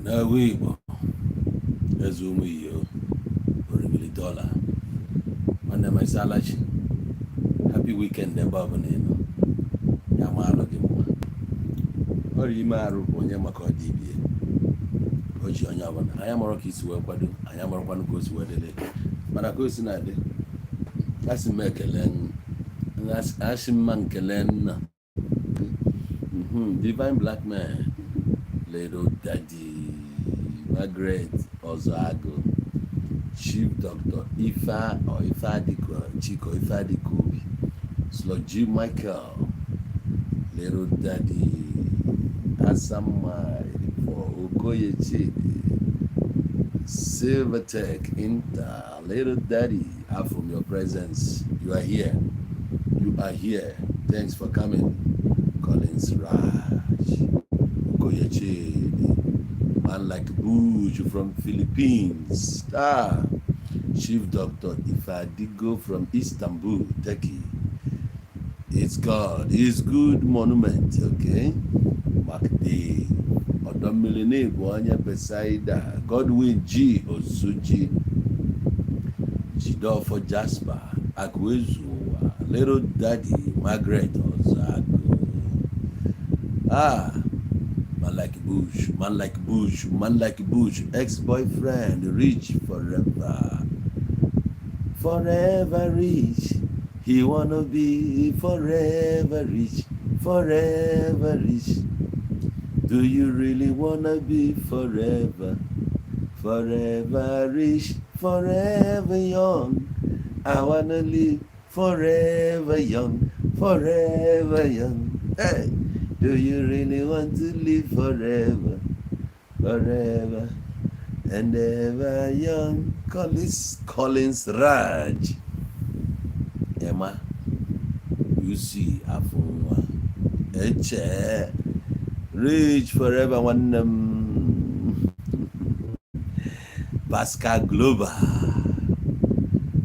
N'egwu Igbo, eze ụmụ iyo orimili dọla, nwanne m, isalachi. Happy weekend ebe ọbụla ị nọ, ya maalụ gị mma. Ọrịa ime arụ bụ onye maka ọ dị ibie o ji onye ọbụla. Anyị amarọ ka isi wee kwado, anyị amarọkwanụ ka o si wee dịrị, mana ka o si na-adị, asị m ekele, asị mma nkele nna. Divine Black Man, Little Daddy, Margaret Ozoagu, Chief Doctor Ife or Ifeadiko Chiko Ifeadiko Obi, Slo G Michael, Little Daddy, Asamma for Okoye Chidi, Silvertech Inter, Little Daddy, from your presence. You are here. You are here. Thanks for coming. Collins Raj, Okoye Chidi, man like Buju from Philippines. Ah, Chief Doctor Ifadigo from Istanbul, Turkey. It's God. It's good monument, okay? Mark Dave. Ọdọmmiri bụ onye Bethsaida. Godwin G. Osuji. Jideofor Jasper. Akụezu ụwa. Little Daddy Margaret Ozago. Ah, man like Bush, man like Bush, man like Bush, ex-boyfriend, rich forever. Forever rich. He wanna be forever rich, forever rich. Do you really wanna be forever, forever rich, forever young? I wanna live forever young, forever young. Hey, do you really want to live forever, forever and ever young? Collins, Collins Raj, Emma, UC Afunwa, Eche, rich forever, nwanne m. Pascal Global,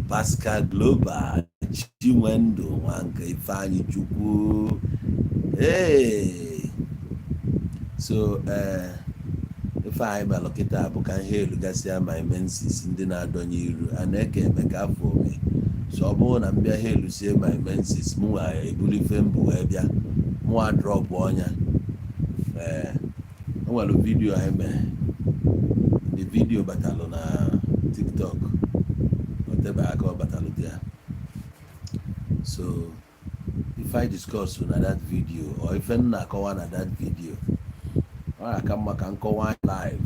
Pascal Global, Chinwendu Nwanka, Ifeanyi Chukwu. Hey, so ife anyị melụ kịta bụ ka ihe elugasịa my menses, ndị na-adọnye iru a na-eke emeka afọ ome. So ọ bụrụ na m bịa ha elusie my menses, mụ nwa ebulu ife mbụ wee bịa, mụnwa drop ọnya. Ee, o nwere video anyị mee, the video batalụ na TikTok, o tebe aka ọ batalụ dị ya. So if I discuss na that video or ife m na-akọwa na that video, ọ na-aka mma ka m kọwaa live.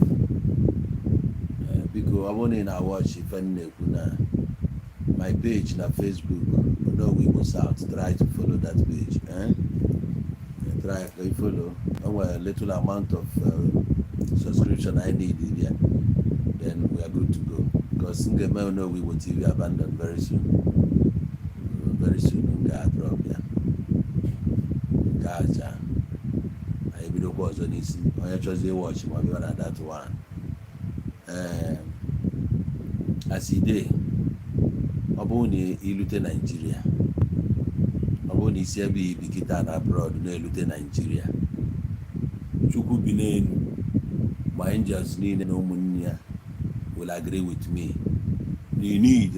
Biko, ọ bụrụ na ị na-watch ife m na-ekwu na my page na Facebook, Onowu Igbo South, try to follow that page, eh? Try ka ị follow. O nwere little amount of subscription I need there, then we are good to go, because m ga-eme Onowu Igbo TV abandon very soon, very soon. M ga-drop ya nke aja, anyị bidokwa ọzọ n'isi. Onye chọzie watch ma bịa na that one. Ee, as e dey, ọ bụrụ na ilute Naijiria, ọ bụrụ na isi ebe ibi kịta na abroad na-elute Naijiria, Chukwu bi n'elu ma angels niile na ụmụnne ya will agree with me na you need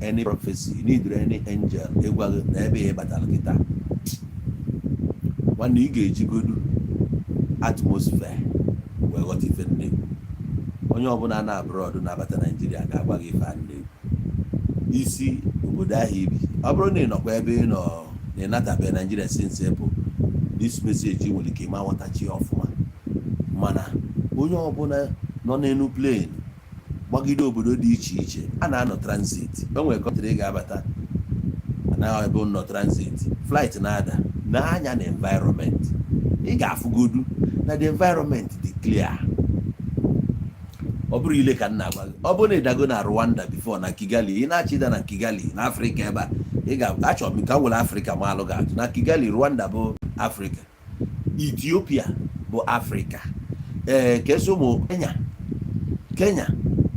any prophecy, you need any angel ịgwa gị na ebe ị batara kịta, nwanne, ị ga-ejigodu atmosphere wee ghọta ife nnekwu. Onye ọbụla na abroad na-abata Naijiria ga-agwa gị ife a nnekwu. Isi obodo ahụ ibi, ọ bụrụ na ị nọkwa ebe ị nọ na ị natabeghị Naijiria since April, this message nwere ike ịma nghọtachi ya ọfụma. Mana onye ọbụla nọ n'elu plane gbagide obodo dị iche iche a na-anọ transit, o nwere country ị ga-abata anaghị ebe nọ transit, flight na-ada n'anya na environment, ị ga-afụgodu na the environment dị clear. Ọ bụrụ ile ka m na-agwa gị, ọ bụrụ na ị dago na Rwanda before, na Kigali, ị na-achọ ịda na Kigali na Afrịka ebe a, ị ga-achọ m ka m were Afrịka ma alụ gị atụ. Na Kigali, Rwanda bụ Afrịka, Ethiopia bụ Afrịka, ee, kesi ụmụ Kenya, Kenya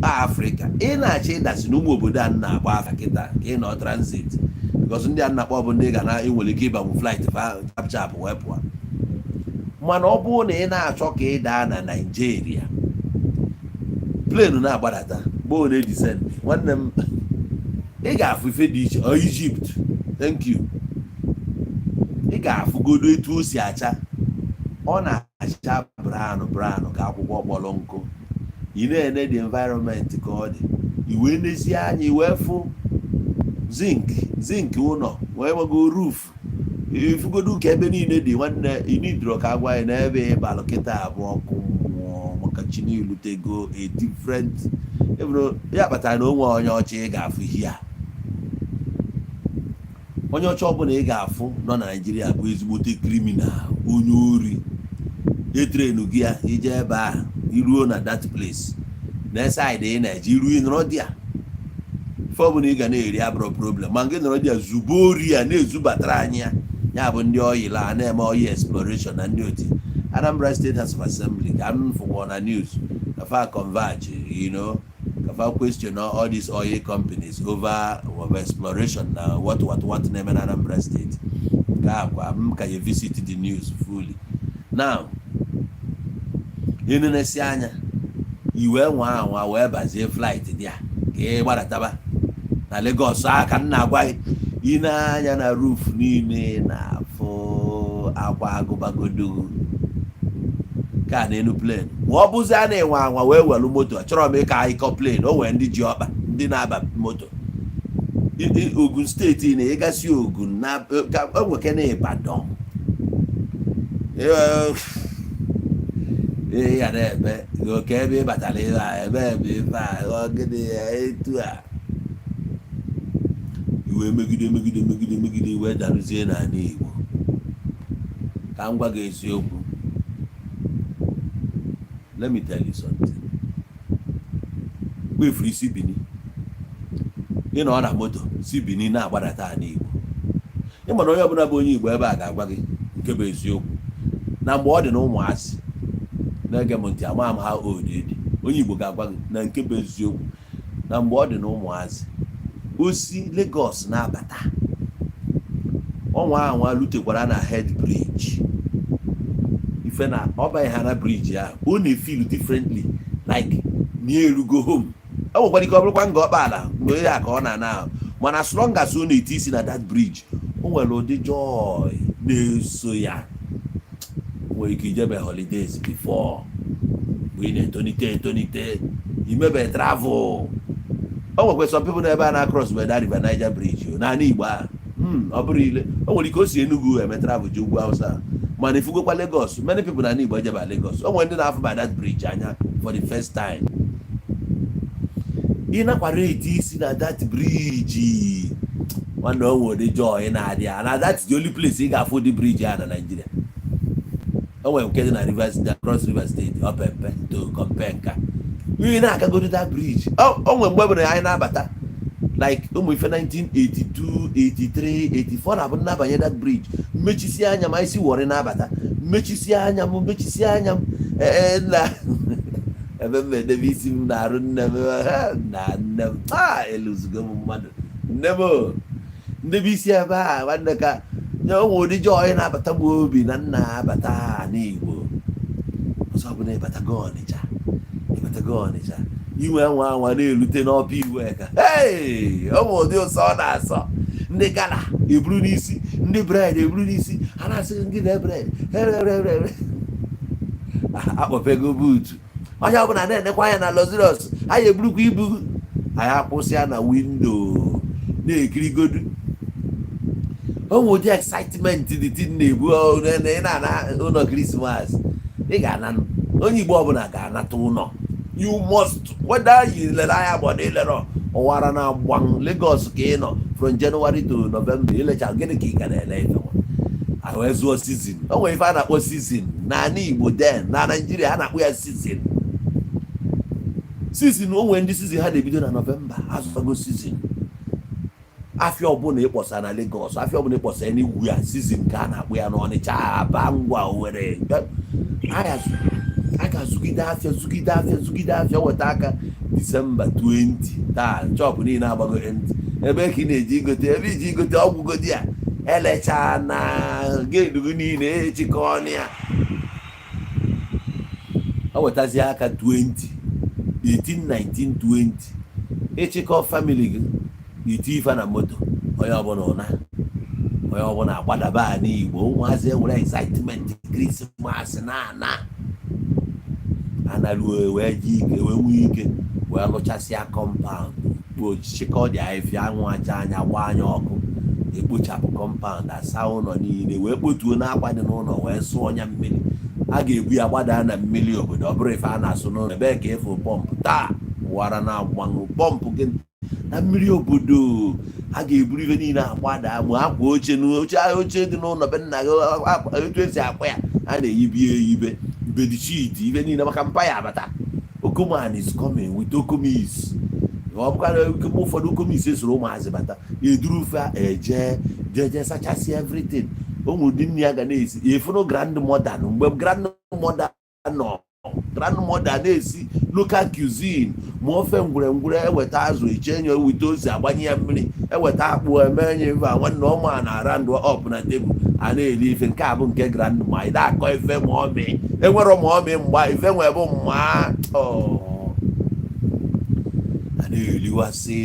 a Afrịka. Ị na-achọ ịdasi n'ụmụ obodo a na-agba afa kịta ka ị nọ transit, because ndị a na-akpọ bụ ndị ga na enwere ike ịbanwu flight fa chap chap wee pụọ. Mana ọ bụrụ na ị na-achọ ka ị daa na Naijiria, Plane na-agbadata gboo na-edescend, nwanne m, ị ga-afụ ife dị iche. Ọ Egypt, thank you. Ị ga-afụgodo etu o si acha. Ọ na-acha brown brown ka akwụkwọ kpọrọ nkụ. Ị na-ene the environment ka ọ dị, i wee nezie anya, i wee fụ zinc, zinc ụlọ wee nwego roof. Ifugodu ka ebe niile dị, nwanne, inidro ka agwa anyị na ebe ịbalụ kịta abụ ọkụ mmụọ, maka chi n'ilutego a different eburo ya kpatara na onwe onye ọcha ị ga-afụ hia. Onye ọcha ọbụla ị ga-afụ nọ na Naijiria bụ ezigbote criminal, onye ori. Etrainu gị ya ije ebe ahụ, iruo na that place na side ị na-eje, iru ịnọrọ dị ya, ife ọbụla ị ga na-eri abụrụ problem. Ma nke nọrọ dị ya zubo ori ya na-ezubatara anyị ya. Ya bụ ndị oil a na-eme oil exploration na ndị otu Anambra State House of Assembly ka m fụkwọ na news ka fa converge, ka fa question all these oil companies over of exploration na what na-eme na Anambra State. Nke a kwa m ka ya visit the news fully now. Enenesi anya, iwee nwa anwa wee bazie flight dị a ka ị gbadataba na Lagos. A ka m na-agwa gị, ị na-anya na roof niile na-afụ akwa agụbagodo ka n'elu plane. Ma ọ bụzi a na-enwe anwa wee welu moto, achọrọ m ịka ịkọ plane. O nwere ndị ji ọkpa, ndị na-aba moto. Ogun Steeti na ịgasị Ogun na ka enweke na Ibadan. Ee, ya na-ebe oke ebe ị batara ebe a, ebe ebe ife a, ọ gịnị ya etu a iwee megide megide megide megide wee daruzie n'ala Igbo. Ka m gwa gị eziokwu, let me tell you something. Kpefuru isi Bini, ị nọ na moto si Bini na-agbadata ala Igbo, ị ma na onye ọbụla bụ onye Igbo ebe a ga-agwa gị nke bụ eziokwu na mgbe ọ dị na ụmụazị na-ege m ntị, ama m ha old dị, onye Igbo ga-agwa gị na nke bụ eziokwu na mgbe ọ dị na ụmụazị, osi Lagos na-abata, ọnwa anwa lutekwara na head bridge, ife na ọ baghị ha na bridge ahụ, ọ na-efeel differently, like na erugo home. E nwekwara ike ọ bụrụkwa nga ọkpaala mgbe ya ka ọ na-ana ahụ, mana as long as ọ na-eti isi na that bridge, o nwere ụdị joy na-eso ya. Nwere ike ijebe holidays before, mgbe ị na-etonite etonite, imebe travel. O nwekwa some people n'ebe a na-across by that River Niger bridge o n'ala Igbo a. Ọ bụrụ ile, o nwere ike o si Enugu eme travel ji ugwu Hausa, mana ifugokwa Lagos. Many people n'ala Igbo ejeba Lagos. O nwere ndị na-afụ by that bridge anya for the first time. Ị nakwara eti isi na that bridge, nwanne, o nwere ụdị joy na-adị ya na that's the only place ị ga-afụ ụdị bridge a na Nigeria. O nwere nke dị na Rivers, na Cross River State, ọ pempe to compare nka. Ị na-akagodo that bridge, o nwere mgbe bụrụ anyị na-abata like ụmụ ife 1982, 83, 84, na-abụ nnabanye that bridge, mmechisi anya ma isi Warri na-abata, mmechisi anya m, mmechisi anya m, ee, na ebe m edebe isi m na-arụ nne m ha, na nne m a eluzugo m mmadụ, nne m o, ndebe isi ebe a, nwanne, ka nye ụmụ ụdị joy na-abata m obi na nna abata n'Igbo ọzọ bụ na ịbatago Ọnịcha, ịbatago Ọnịcha, inwe nwa anwa na-erute n'ọpa iwe ka hey, ụmụ ụdị ụsọ ọ na-asọ. Ndị gala eburu n'isi, ndị bread eburu n'isi, ha na-asị gị na bread akpọpego boot. Onye ọbụla na-enekwa anya na Luxurious, anyị eburukwa ibu anyị akwụsịa na window na-ekirigodu. O nwere ụdị excitement dị tin na-ebu na ị na-ana ụlọ Christmas. Ị ga-ana, onye Igbo ọbụla ga-anata ụlọ. You must, whether you lere anya ma ọ na ilere ụwara na agban Lagos ka ị nọ from January to November, ilecha gịnị ka ị ga na-ele ife nwa ahụ ezụọ season. O nwere ife a na-akpọ season n'ala Igbo then, na Naijiria a na-akpọ ya season. Season, o nwere ndị season ha na-ebido na November. Azụtago season afịa ọbụla ịkpọsa na Lagos, afịa ọbụla ịkpọsa n'Enugwu, ya season ka a na-akpọ ya n'Ọnịcha, Aba, Ngwa, Owerri. A ga-azụgide afịa, zụgide afịa, zụgide afịa, weta aka Disemba 20. Taa shop niile agbago empty. Ebe ka ị na-eji igote, ebe iji igote ọgwụgodi ya elecha na gedugu niile echikọ ọnụ ya, ọ wetazie aka 20. 18, 19, 20, ịchịkọ family gị, iti ife na moto, onye ọbụla ụna, onye ọbụla agbadaba n'Igbo. Ụmụazị enwere excitement Christmas na-ana analuo, wee ji ike, wee nwee ike, wee lụchasịa compound, kpochikọ dị ahịfịa, anwụ aja anya, gbaa anya ọkụ, ekpochapụ compound, asa ụlọ niile, wee kpotuo n'akwa dị n'ụlọ, wee sụọ ya mmiri. A ga-ebu ya gbadaa na mmiri obodo. Ọ bụrụ ife a na-asụ n'ụlọ, ebee ka ịfụ pọmpụ taa wara na-agbanwe pọmpụ gị na mmiri obodo? A ga-eburu ife niile agbada, ma akwa oche na oche, oche dị n'ụlọ be nna gị, etu esi akwa ya, a na-eyibe eyibe, bedsheet, ife niile, maka mpa ya abata. Okoman is coming with okomis. Ọ bụkwa ụfọdụ okomis esoro ụmụazị bata, edurufe eje jeje sachasị everything. Ụmụ ụdị nri ya ga na-esi efunu. Grandmother, mgbe grandmother nọ, grandmother na-esi local cuisine, ma ofe ngwere, eweta azụ eche nye, eweta ose, agbanye ya mmiri, eweta akpụ, eme nye ife a. Nwanne ọma na round up na tebụl, a na-eri ife. Nke a bụ nke grandma. Ị na-akọ ife ma ọmị enwero ma ọmị mgba ife nwe bụ mma ọ a na-eriwasị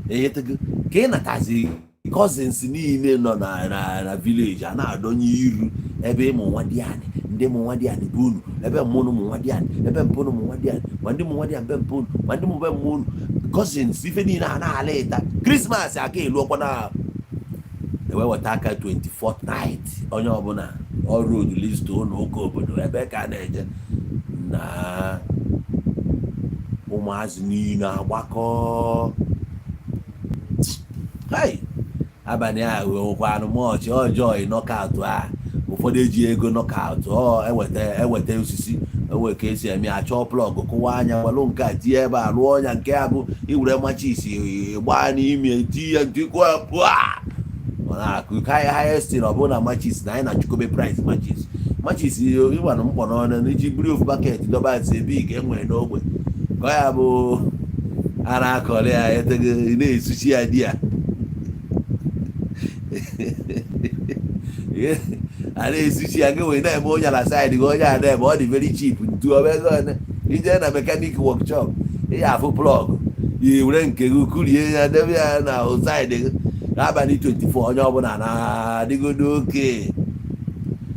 enyetego ka ị natazi. Cousins niile nọ na village a na-adọnye iru ebe ịmụ nwa dị anị, ndị mụ nwa dị anị bụ unu, ebe mmụnụ ụmụ nwa dị anị, ebe mpụnụ ụmụ nwa dị anị, ma ndị mụ nwa dị anị be mpụnụ, ma ndị mụ be mmụnụ. Cousins, ife niile a na-ala ịta Christmas aka elu ọkwa na eweweta aka. 24th night, onye ọbụla, all road leads to ụlọ ụka obodo, ebe ka a na-eje na ụmụazị niile agbakọ. Hai, abalị a nwekwanụ mọchị ọjọọ knockout a. Ụfọdụ eji ego knockout ọ eweta eweta osisi, enwe ka esi eme, achọọ plug, kụwa anya, welụ nke a tinye ebe a, rụọ ọnya. Nke a bụ iwere matches gbaa n'ime, tinye ya ntịkwa pụa, ọ na-akụ ka highest. Ọ bụrụ na matches na anyị na-achụkobe price matches, matches ịgbanụ mkpọ n'ọnụ iji buru ofu bucket dọba ntị ebe ị ga-enwere n'ogbe ka ọ ya bụ a na-akọrọ ya etego, ị na-esuchi ya di ya a na-esuchi ya gị, wee na-eme onye na side gị, onye a na-eme. Ọ dị very cheap. Ntu ọbego ije na mechanic workshop, ị afụ plug, i were nke gị kurie ya, debe ya na side gị. N'abalị 24, onye ọbụla na-adịgodo oke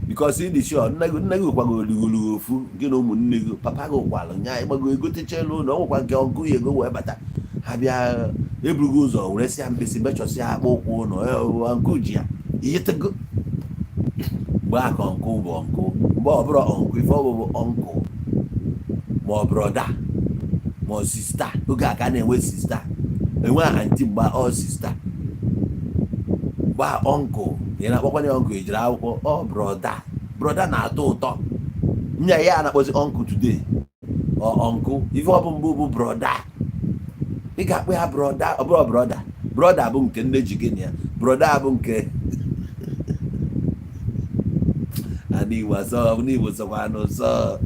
because ịdị sure nne gị, nne gị kwagoro ofu gị na ụmụnne gị, papa gị kwalụ nya ịgbago egotechela ụlọ. Ọ nwekwa nke ọnkụ ya ego wee bata, ha bịa eburugo ụzọ were sịa mkpịsị mechọsịa akpụ ụkwụ ụlọ nkụ ji ya ihetego. Mgbe a ka uncle bụ uncle, mgbe ọ bụrụ uncle, ife ọ bụ uncle ma ọ brother ma ọ sister. Oge a ka a na-enwe sister, enwe aunty, mgbe ọ sister gba uncle, ị na-akpọkwana ya uncle, ejiri akwụkwọ ọ brother. Brother na-atọ ụtọ nya ya a na-akpọzi uncle today. Ọ uncle, ife ọ bụ mbụ bụ brother. Ị ga-akpọ ya brother, ọ bụrụ brother. Brother bụ nke nne ji gị na ya, brother bụ nke ana Igbo asọ n'Igbo sọkwa n'ụsọ.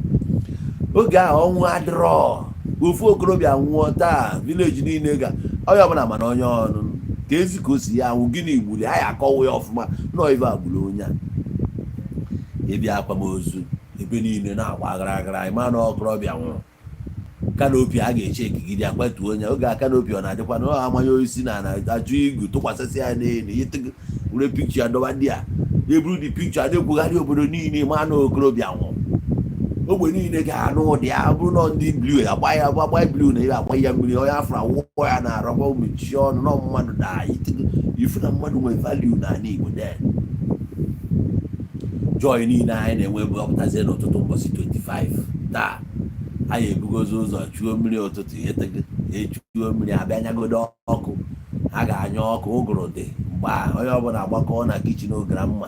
Oge ahụ ọnwụ adịrọ. Ofu okorobịa nwụọ taa, village niile ga onye ọbụla mana onye ọnụ ka ezi ka o si ya anwụ, gịnị gburu ya, ya akọwa ya ọfụma nọọ ife agburu onye a. Ịbịa akwamozu, ebe niile na-agba aghara aghara, ịma na okorobịa nwụrụ. Canopy a ga-eche ekigide akwatuo onye. Oge a canopy ọ na-adịkwa na ọ amanye osisi na ajụ igu tụkwasịsị ya n'elu, were picture dọba ndị a, eburu dị picture na-ekwugharị obodo niile, ma na okorobịa nwụrụ. Ogbe niile ga-anụ ụdị ya. Bụrụ na ndị blue agba ya, agba blue na ihe, agba ya mmiri, onye afọ awụọ ya na arọgba, mechie ọnụ na mmadụ daa ifu na mmadụ nwere value n'ala Igbo. Then joy niile anyị na-enwe bụ ọpụtazie n'ụtụtụ mbọsị 25 taa, anyị ebugozi ụzọ chuo mmiri ụtụtụ, echuo mmiri, abịa nyagodo ọkụ. A ga-anya ọkụ, ụgụrụ dị mgbe a, onye ọbụla agbakọ na kitchen ogara mma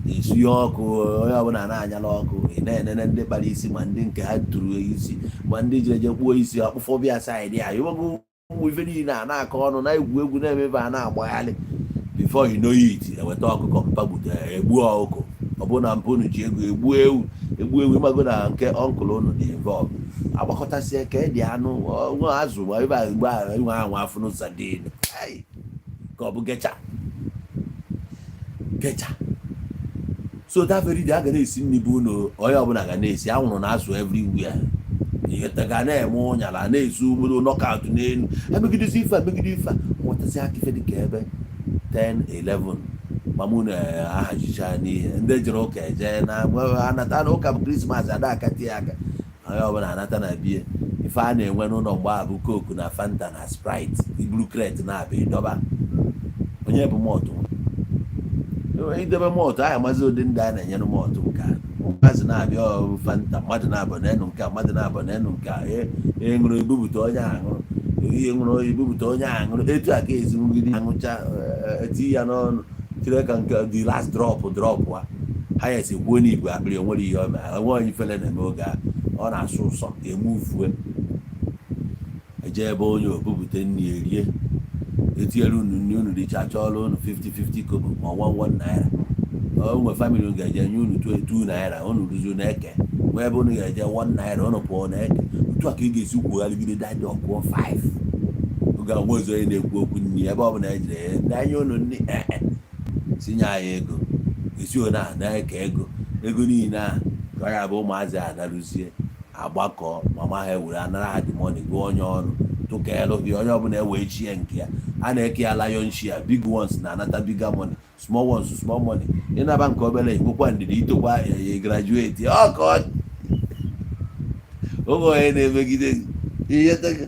esunye ọkụ, onye ọbụla na-anyala ọkụ. Ị na-enene ndị kpara isi, ma ndị nke ha tụrụ isi, ma ndị jere je kpuo isi ọkpụfọ bịa side ya ịnwego. Ụmụ ife niile a na-akọ ọnụ, na-egwu egwu, na-emebe, a na-agbagharị. Before you know it, eweta ọkụkọ mpagbute, egbuo ọkụkọ. Ọ bụrụ na mpụ unu ji ego egbuo ewu, egbuo ewu, ịmago na nke uncle unu dị involve, agbakọtasịa ka edi anụ nwa azụ, ma ebe a mgbe a nwe anwa afụnụ sardine ka ọ bụ gecha gecha. So that very day, a ga na-esi nri bụ unu, onye ọbụla ga na-esi anwụrụ na azụ everywhere. Ihe ga na-eme ụnyala na-ezu ụmụrụ knockout n'elu, emegidezi ife a, megide ife a, nwetazi aka ife dịka ebe 10 11, ma mụ na-ahazicha n'ihe ndị jere ụka eje na anata na ụka bụ Christmas, ada akati ya aka, onye ọbụla anata na bie. Ife a na-enwe n'ụlọ mgbe a bụ Coke na Fanta na Sprite, iburu crate na-abịa ịdọba. Onye bụ malt, idebe malt ahụ, amazi ụdị ndị a na-enyere malt. Nke a ụmụazị na-abịa ọrụ Fanta, mmadụ na-abụ n'enu nke a, mmadụ na-abụ n'enu nke a, e ṅụrụ ebupụta, onye aṅụrụ ihe ṅụrụ ebupụta, onye aṅụrụ. Etu a ka esi nwugide aṅụcha, eti ya n'ọnụ, chere ka nke the last drop drop a ha ya esi kwuo n'igwe akpịrị. Onwere ihe o mere, onwe onye ifele na-eme oge a, ọ na-asụ ụsọ emuvue eje ebe onye obupụta nri erie, etinyere unu nri, unu richa, chọọrọ unu 50 50 kobo ma 1 1 naira. O nwe family unu ga-eje nye unu 2 naira, unu ruzu na-eke. Nwee ebe unu ga-eje 1 naira, unu pụọ na-eke. Otu a ka ị ga-esi kwugharịgide dadị ọkụọ 5 oge a. Nwe ọzọ onye na-ekwu okwu nri, ebe ọ bụla ejire n'anya unu nri ee sinye anyị ego, esi one a na-eke ego, ego niile a ka ọ ya bụ ụmụazị a narụzie agbakọ, mama ha ewere anara ha the money, gụọ onye ọnụ tụkelụ gị, onye ọbụla ewee chie nke ya. A na-eke ya lion share, big ones na-anata bigger money, small ones small money. Ịnaba nke obere, nwekwa ndidi, itokwa ya, graduate ọ ka ọ oge onye na-emegide gị ihe tego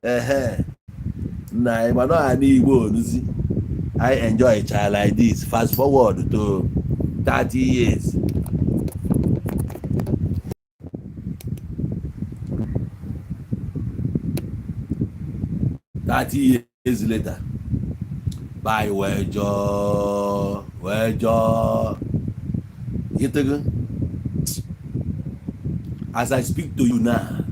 ehe nna anyị. Mana ọha n'Igbo onuzi I enjoy child like this. Fast forward to 30 years, 30 years later, bye, wee jọọ, wee jọọ ịtego. As I speak to you now,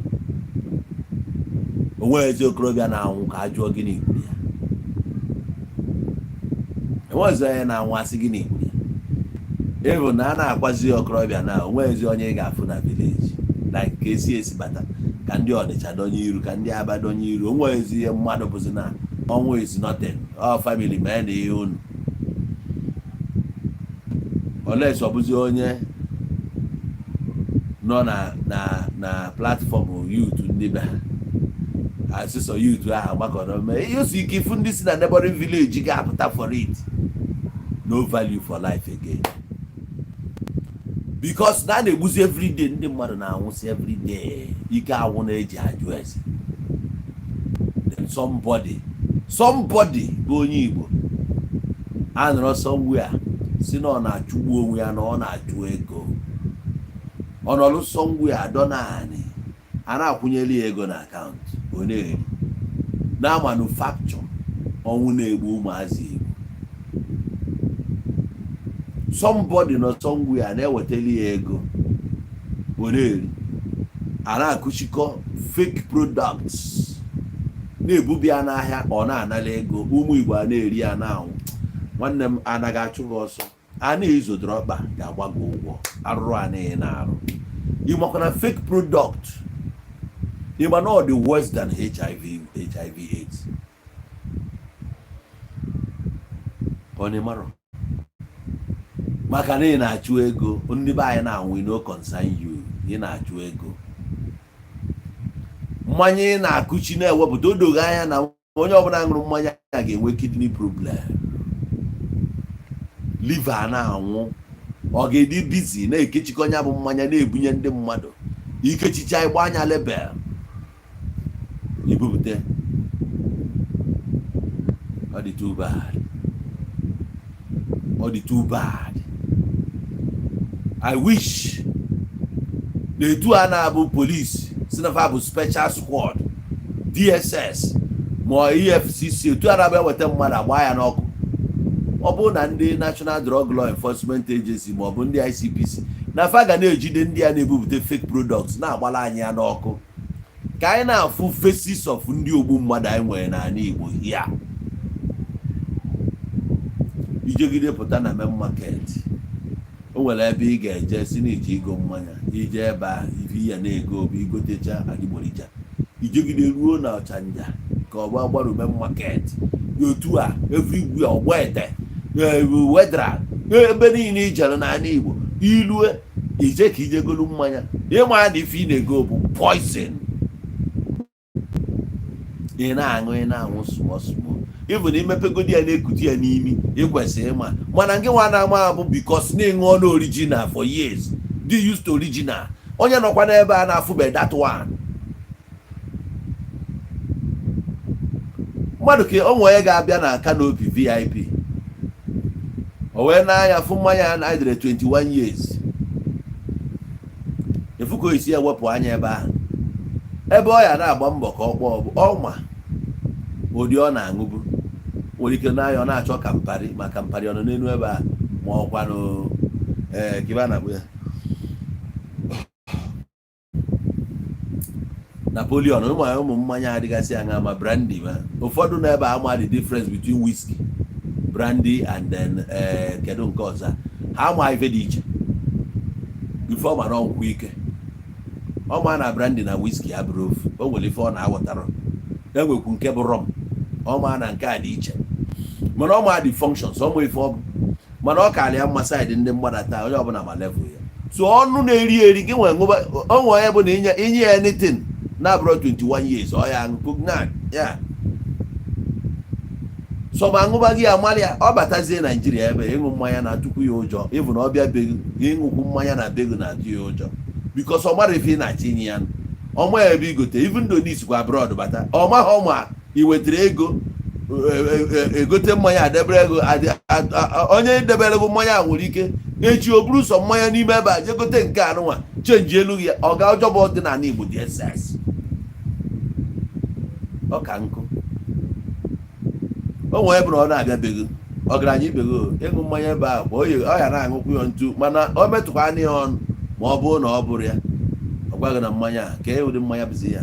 onwe ezi okorobịa na-anwụ ka a jụọ gịnị gburu ya. Enwezi onye na-anwụ asị gịnị gburu ya. Ịbụ na a na-akwazi okorobịa na onwe ezi onye ị ga-afụ na village like ka esi esi bata, ka ndị Ọnịcha donye iru, ka ndị Aba donye iru. Onwe ezi ihe mmadụ bụzi na ọnwụ is nothing. Ọ family mee na ihe unu oles, ọ bụzi onye nọ na platform youth ndị be ha, asịsọ youth ahụ agbakọrọ mee ihe osi ike ifu ndị si na neighboring village ga-apụta for it. No value for life again, because na a na-egbuzi everyday, ndị mmadụ na-anwụsị everyday, ike awụ na-eji ajụ eze. Then somebody bụ onye Igbo a nọrọ somewhere si na ọ na-achụgbu onwe ya na ọ na-achụ ego, ọ nọrụ somewhere adọ naanị a na-akwụnyere ya ego na account, ọ na-eri na manufacture ọnwụ na-egbu ụmụazị Igbo. Somebody nọ somewhere na-ewetali ya ego, ọ na-eri, a na-akụchikọ fake products na-ebubi ya n'ahịa, ọ na-anara ego, ụmụ Igbo a na-eri ya na-anwụ. Nwanne m, anaghị achụ gị ọsọ, a na-ezodoro ọkpa ga-agba gị ụgwọ arụrụ a niile na-arụ. Ịmakwa na fake product, ịma na ọ dị worse than HIV AIDS. Ọ na-ịmarọ maka na ị na-achụ ego, ndị be anyị na-anwụ, no concern you. Ị na-achụ ego mmanya ị na-akụchi na-ewepụta, o doghị anya na onye ọbụla ṅụrụ mmanya a ga-enwe kidney problem, liver na-anwụ. Ọ ga-edi busy na-ekechikọ ya bụ mmanya na-ebunye ndị mmadụ, ikechicha ịgba anya label ibupụta. Ọ dị too bad, ọ dị too bad. I wish na etu a na-abụ police si na fa bụ special squad, DSS ma EFCC, etu a na-abụ eweta mmadụ agba ya n'ọkụ, ọ bụrụ na ndị National Drug Law Enforcement Agency ma ọ bụ ndị ICPC na fa ga na-ejide ndị a na-ebupụta fake products na-agbala anyị ya n'ọkụ, ka anyị na-afụ faces of ndị ogbu mmadụ anyị nwere n'ala Igbo ya. Ijegide pụta na main market, o nwere ebe ị ga-eje si na iji igo mmanya, ije ebe a, ife ya na-ego bụ igotecha adịgboroja. Ijegide ruo na Ọchanja ka ọ bụ Agbaru main market, otu a everywhere, Ọgbete, wedra, ebe niile ijere n'ala Igbo, ilue Ije ka ije golu mmanya, ịma na ife ị na-ego bụ poison. Ị na-aṅụ, ị na-aṅụ small small. Even imepegodi ya, na-ekute ya n'imi, ị kwesịrị ịma. Mana gị nwa na-ama bụ because na ịṅụ ọnụ original for years, dị used to original. Onye nọkwa n'ebe a na-afụbe that one mmadụ ka o nwee ga-abịa na canopy VIP, o wee na-anya fụ mmanya na dere 21 years, efu ka o esi ya wepụ anya ebe ahụ, ebe ọ ya na-agba mbọ ka ọ kpọọ bụ ọma ụdị ọ na-aṅụbu. Nwere ike n'anya ọ na-achọ Campari, ma Campari ọ nọ n'elu ebe a, ma ọkwanụ ee kiba na ya Napoleon. Ụmụ mmanya adịgasị aṅa, ma brandy, ma ụfọdụ n'ebe ama the difference between whiskey, brandy and then kedu nke ọzọ, ha ama ife dị iche. Ife ọ mara ọnkwụ ike, ọ ma na brandy na whiskey abụrụ ofu. O nwere ife ọ na-aghọtara, enwekwu nke bụ rum. Ọ ma na nke a dị iche, mana ọ ma the functions, ọ ma ife ọ bụ, mana ọ karịa mma side ndị mgbadata. Onye ọbụla ma level ya. So ọnụ na-eri eri gị nwee ṅụba onwe onye bụ na inye ya anything na-abụrụ 21 years, ọ ya aṅụ cognac ya so ma aṅụba gị amalị ya. Ọ batazie Naijiria ebe ịṅụ mmanya na-atụkwu ya ụjọ. Ịbụ na ọ bịa begu, ịṅụkwu mmanya na begu na-atụ ya ụjọ because ọ mara ife ị na-achọ inye ya. Ọma ya ebe igote, even though n'isikwa abroad bata, ọ maghị ọma i wetara ego egote mmanya adebere ego. Onye debere ego mmanya nwere ike echi o buru sọ mmanya n'ime ebe a jee gote nke anụnwa, change elu ya. Ọ ga ọjọbọ ọdịnala Igbo DSS ọ ka nkụ. O nwere ebe na ọ na-abịa bego ọgaranya ibego ịṅụ mmanya ebe ahụ, ma ọ ya na-aṅụkwu ya ntu, mana o metụkwa anya ya ọnụ. Ma ọ bụrụ na ọ bụrụ ya, ọ gwaghị na mmanya a ka e ụdị mmanya bụzi ya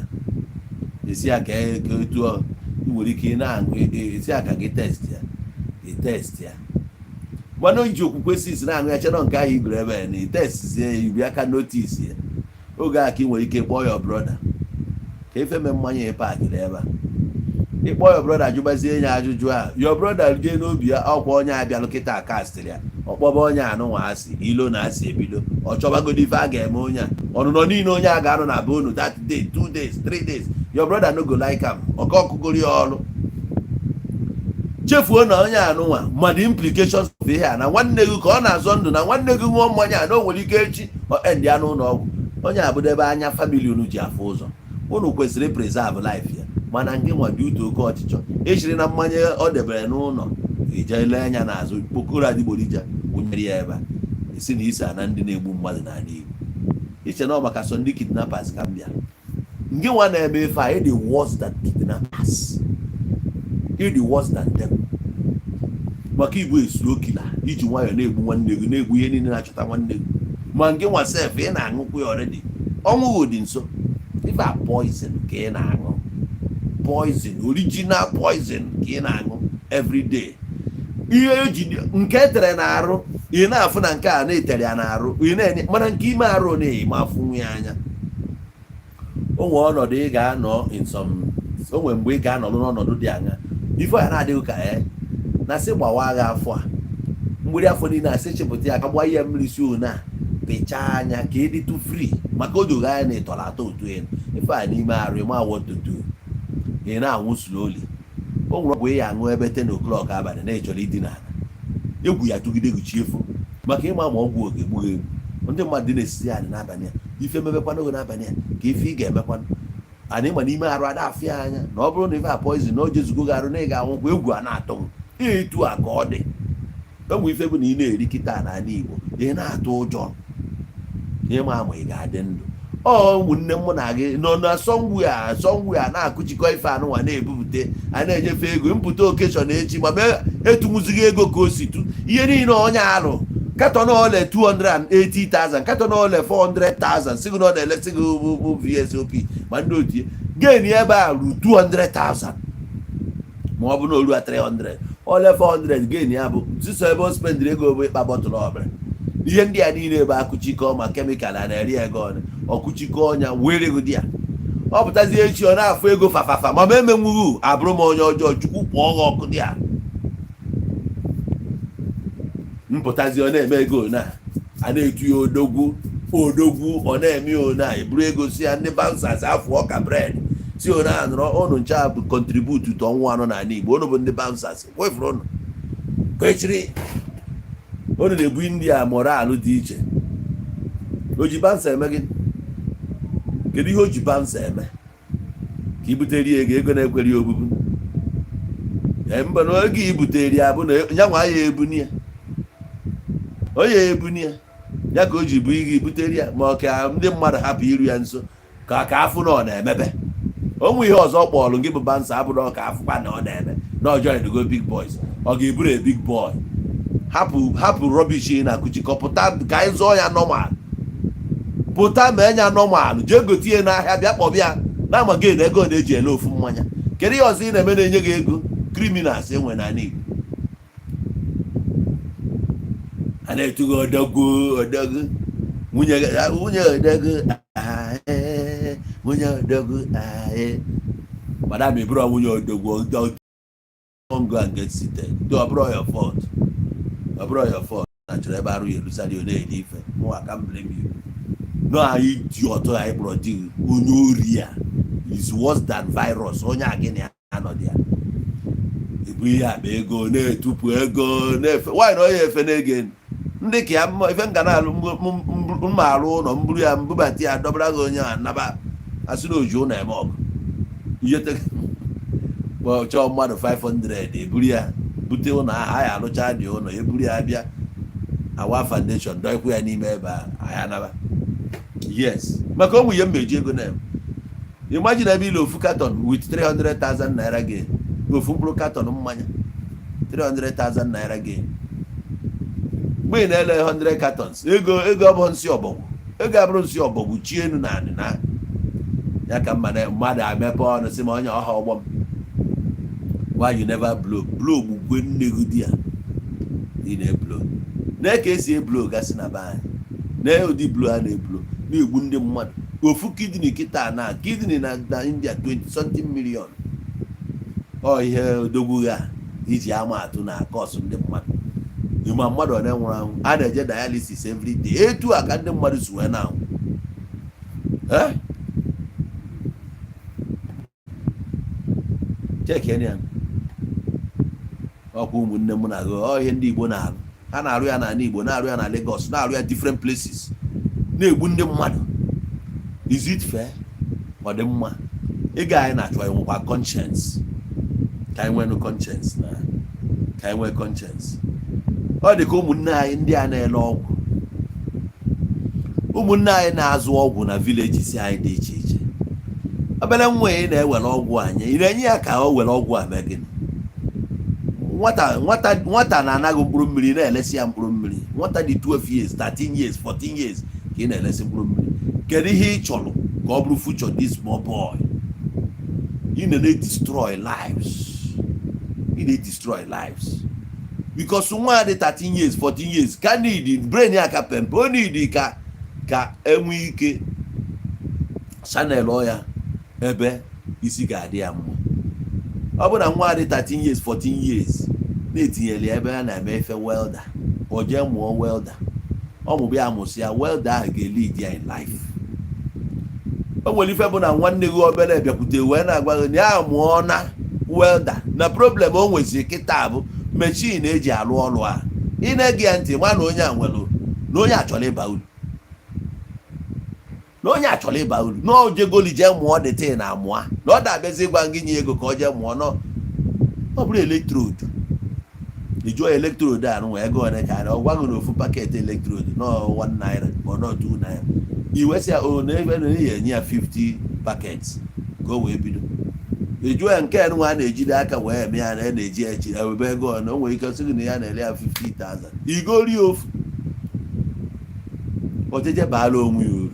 esi ya ka etu ọ ị nwere ike ị na-aṅụ esi ya ka gị test ya, ị test ya. Mana o ji okwukwe sis na-aṅụ ya, chenọ nke ahụ igoro ebe ya na ị testzie ya, ibi aka notice ya. Oge a ka ị nwere ike kpọọ ya brother ka efe me mmanya ị paakịrị ebe a. Ịkpọ ya brother, jụbazie ya ajụjụ a, your brother jee n'obi ya, ọkwa onye abịalụ kịta kastịrị ya, ọkpọba onye anụnwa asị ilo na asị, ebido ọ chọbagodo ife a ga-eme onye a. Ọnụnọ niile onye a ga-anọ na be unu that day, 2 days, 3 days, your brother no go like am. Ọka ọkụgoro ya ọrụ, chefuo na onye anụnwa ma the implications of ihe a na nwanne gị ka ọ na-azọ ndụ, na nwanne gị ṅụọ mmanya na o nwere ike echi ọ end ya n'ụlọ ọgwụ. Onye abụdebe anya family unu ji afụ ụzọ, unu kwesịrị preserve life ya. Mana nke nwa dị uto oke ọchịchọ echiri na mmanya ọ debere n'ụlọ, ije lee anya n'azụ kpokoro adịgboroja wụnyere ya ebe a, esi na isi ana ndị na-egbu mmadụ n'ala Igbo. Iche na ọ maka sọ ndị kidnappers ka m bịa. Nke nwa na-eme ife a, ịdị worse than kidnappers, ịdị worse than them, maka igbu slow killer iji nwayọọ na-egbu nwanne gị, na-egbu ihe niile na-achọta nwanne gị. Ma nke nwa sef, ị na-aṅụkwa ya already, ọnwụ dị nso. Ife a poison ka ị na-aṅụ, poison, original poison ka ị na-aṅụ every day. Ihe eji nke etere na-arụ, ị na-afụ na nke a na-etere ya na-arụ, ị na-enye, mana nke ime arụ na-eyi ma afụ ya anya. O nwee ọnọdụ ị ga-anọ in some, o nwee mgbe ị ga-anọrụ n'ọnọdụ dị anya, ife ya na-adịghị ka ya na sị gbawa agha afọ a, mgbiri afọ niile asị chịpụta ya ka gba ihe mmiri si one a pịchaa anya ka ị dịtụ free, maka o doghị anya na ịtọrọ atọ otu elu. Ife a n'ime arụ, ịma what to do, ị na-anwụ slowly. O nwere ọgwụ ị ya aṅụ ebe 10 o'clock abalị na ịchọrọ idina ala, egwu ya tụgide gị chi efu, maka ịma ma ọgwụ oge egbughị egbu. Ndị mmadụ dị na-esizi anyị n'abalị a, ife mebekwanụ gị n'abalị a ka ife ị ga-emekwanụ ana ịma n'ime arụ ada afịa anya na ọ bụrụ na ife a poison na o jezugo gị arụ na ị ga-anwụkwa. Egwu a na-atụ gị etu a ka ọ dị. Enwe ife bụ na ị na-eri kịta n'ala Igbo, ị na-atụ ụjọ ịma ama ị ga-adị ndụ. Ọ ụmụnne mụ na gị nọ na somewhere somewhere na-akụchikọ ife anụnwa, na-ebupụta a, na-enyefe ego mpụta occasion echi, ma mee etunwuzighị ego ka o si tu ihe niile. Onye alụ carton ole 280,000, carton ole 400,000, sị gị na ọ na-elesi gị bụ VSOP, ma ndị otu gain ebe a ru 200,000, ma ọ bụ na oru 300 ole 400 gain ya bụ sisọ ebe o spendịrị ego bụ ịkpa bottle ọbara. Ihe ndị a niile ebe akụchikọ ma chemical a na-eri ego ọnụ ọkụchikọ ọnya were ego dị ya. Ọ pụtazie echi, ọ na-afụ ego fafafa, ma ma emenwughị abụrụ m onye ọjọọ. Chukwu kpọọ gị ọkụ dị a. Mpụtazi, ọ na-eme ego na a na-etu ya odogwu. Odogwu ọ na-eme one a eburu ego si ya ndị bouncers afọ ọka bread si one a nọrọ ụnụ ncha bụ contribute to ọnwụ anọ n'ala Igbo. Ụnụ bụ ndị bouncers kwefuru ụnụ kwechiri ụnụ na-ebu ndị a moral dị iche. O ji bouncer eme gị? Kedu ihe o ji bouncer eme ka i butere ya ego? Ego na-ekwere ya obubu. Ee, mba, na oge i butere ya bụ na ya nwa ya ebuni ya, onye ebuni ya, ya ka o ji bụ ihe butere ya, ma ọ ka ndị mmadụ hapụ iru ya nso ka afụ na ọ na-emebe onwe ihe ọzọ. Kpọọlụ gị bụ bouncer abụrụ ọ ka afụkwa na ọ na-eme na ọ join go big boys. Ọ ga-eburu a big boy. Hapụ, hapụ rubbish ị na-akụchikọ. Pụta ka anyị zụọ ya normal. Pụta ma enya normal, jee gote ihe n'ahịa, bịa kpọbịa na ama gị na ego na-eji ele ofu mmanya. Kedu ihe ọzọ ị na-eme na-enye gị ego? Criminals enwe n'ala Igbo a na-etu gị odogwu, odogwu, nwunye nwunye odogwu, ah, nwunye odogwu, ah. Madam, ị bụrụ nwunye odogwu, don't go and get seated. Ọ bụrụ your fault, ọ bụrụ your fault na chọrọ ebe arụ ya elusara ya na-eri ife. Mụ, I can't blame you. No, anyị dị ọtọ anyị kpọrọ di gị onye ori a is worse than virus. Onye a gịnị anọdụ ya ebu ihe akpa ego na-etupụ ego na-efe nwaanyị na onye efe na-ege ndị ka ya mma. Ife nga na-alụ mma arụ ụlọ mburu ya mbubata ya dọbara gị onye a naba asị na oji ụlọ eme ọgụ ihe chọọ mmadụ 500 eburu ya bute ụlọ ahụ anyị alụcha dị ụlọ eburu ya bịa awa foundation dọịkwu ya n'ime ebe a anyị anaba. Yes, maka onwe ihe mmeji ego na imagine ebe ile ofu carton with 300,000 naira gain, ofu mkpụrụ carton mmanya, 300,000 naira gain. Mgbe ị na-ele 100 cartons, ego ego ọ bụ nsị ọbọgwụ, ego abụrụ nsị ọbọgwụ chi enu na anị na ya ka mma na mmadụ amepe ọnụ sị ma onye ọha ọgbọ m, why you never blow? Blow gbukwe nne gị di ya. Ị na-eblow na ka esi eblow gasị na be anyị na ụdị blow a na-eblow na-egbu ndị mmadụ. Ofu kidney kịta na kidney na India, 20 something million. Ọ ihe odogwu ha iji ama atụ na kọsụ ndị mmadụ. Ịma mmadụ one nwụrụ anwụ a na-eje dialysis every day? Etu a ka ndị mmadụ si wee na-anwụ. Eh? Check ya. Ọkwa ụmụnne m na-agụ ọ ihe ndị Igbo na-arụ. Ha na-arụ ya n'ala Igbo, na-arụ ya na Lagos, na-arụ ya different places, na-egbu ndị mmadụ. Is it fair? Ọ dị mma? Ego anyị na-achọ, anyị nwekwa conscience? Ka anyị nwee conscience na ka anyị nwee conscience. Ọ dị ka ụmụnne anyị ndị a na-ele ọgwụ, ụmụnne anyị na-azụ ọgwụ na villages anyị dị iche iche. Obere nwa ị na-ewere ọgwụ anyị, ị na-enye ya ka o were ọgwụ a mee gịnị? Nwata, nwata, nwata na-anaghị mkpụrụ mmiri, na-elesi ya mkpụrụ mmiri. Nwata dị 12 years, 13 years, 14 years ka ị na-elesi mkpụrụ mmiri. Kedu ihe ị chọrọ ka ọ bụrụ future this small boy? Ị na-destroy lives, ị na-destroy lives, because nwa dị 13 years, 14 years ka need brain ya ka pempe. O need ka enwee ike channel ya ebe isi ga-adị ya mma. Ọ bụ na nwa dị 13 years, 14 years na-etinyere ya ebe a na-eme ife welder, o jee mụọ welder, ọ mụbụ ya amụsị ya welder ahụ ga-elead ya in life. O nwere ife bụ na nwanne gị obere bịakwute wee na-agwa gị na ya mụọ na welder, na problem o nwezi kịta bụ machine eji alụ ọrụ a. Ị na-ege ya ntị, ma na onye a nwere na onye a chọrọ ịba uru, na onye a chọrọ ịba uru, na o jegoli jee mụọ dịtị na amụa na ọ da-abịazi ịgwa gị nye ego ka ọ jee mụọ. Nọ ọ bụrụ electrode, ị jụọ electrode a nwa ego ole ka ọ gwa gị na ofu packet electrode nọ 1 naira ma ọ nọ 2 naira. I wesị ya o na ebe na ya enye ya 50 packets ka o wee bido. Ị jụọ ya nke nwa a na-ejide aka wee eme ya na a na-eji echi ewebe ego ole, o nwere ike sị gị na ya na-ere ya 50,000. Igori ofu ojeje baala onwe ya uru.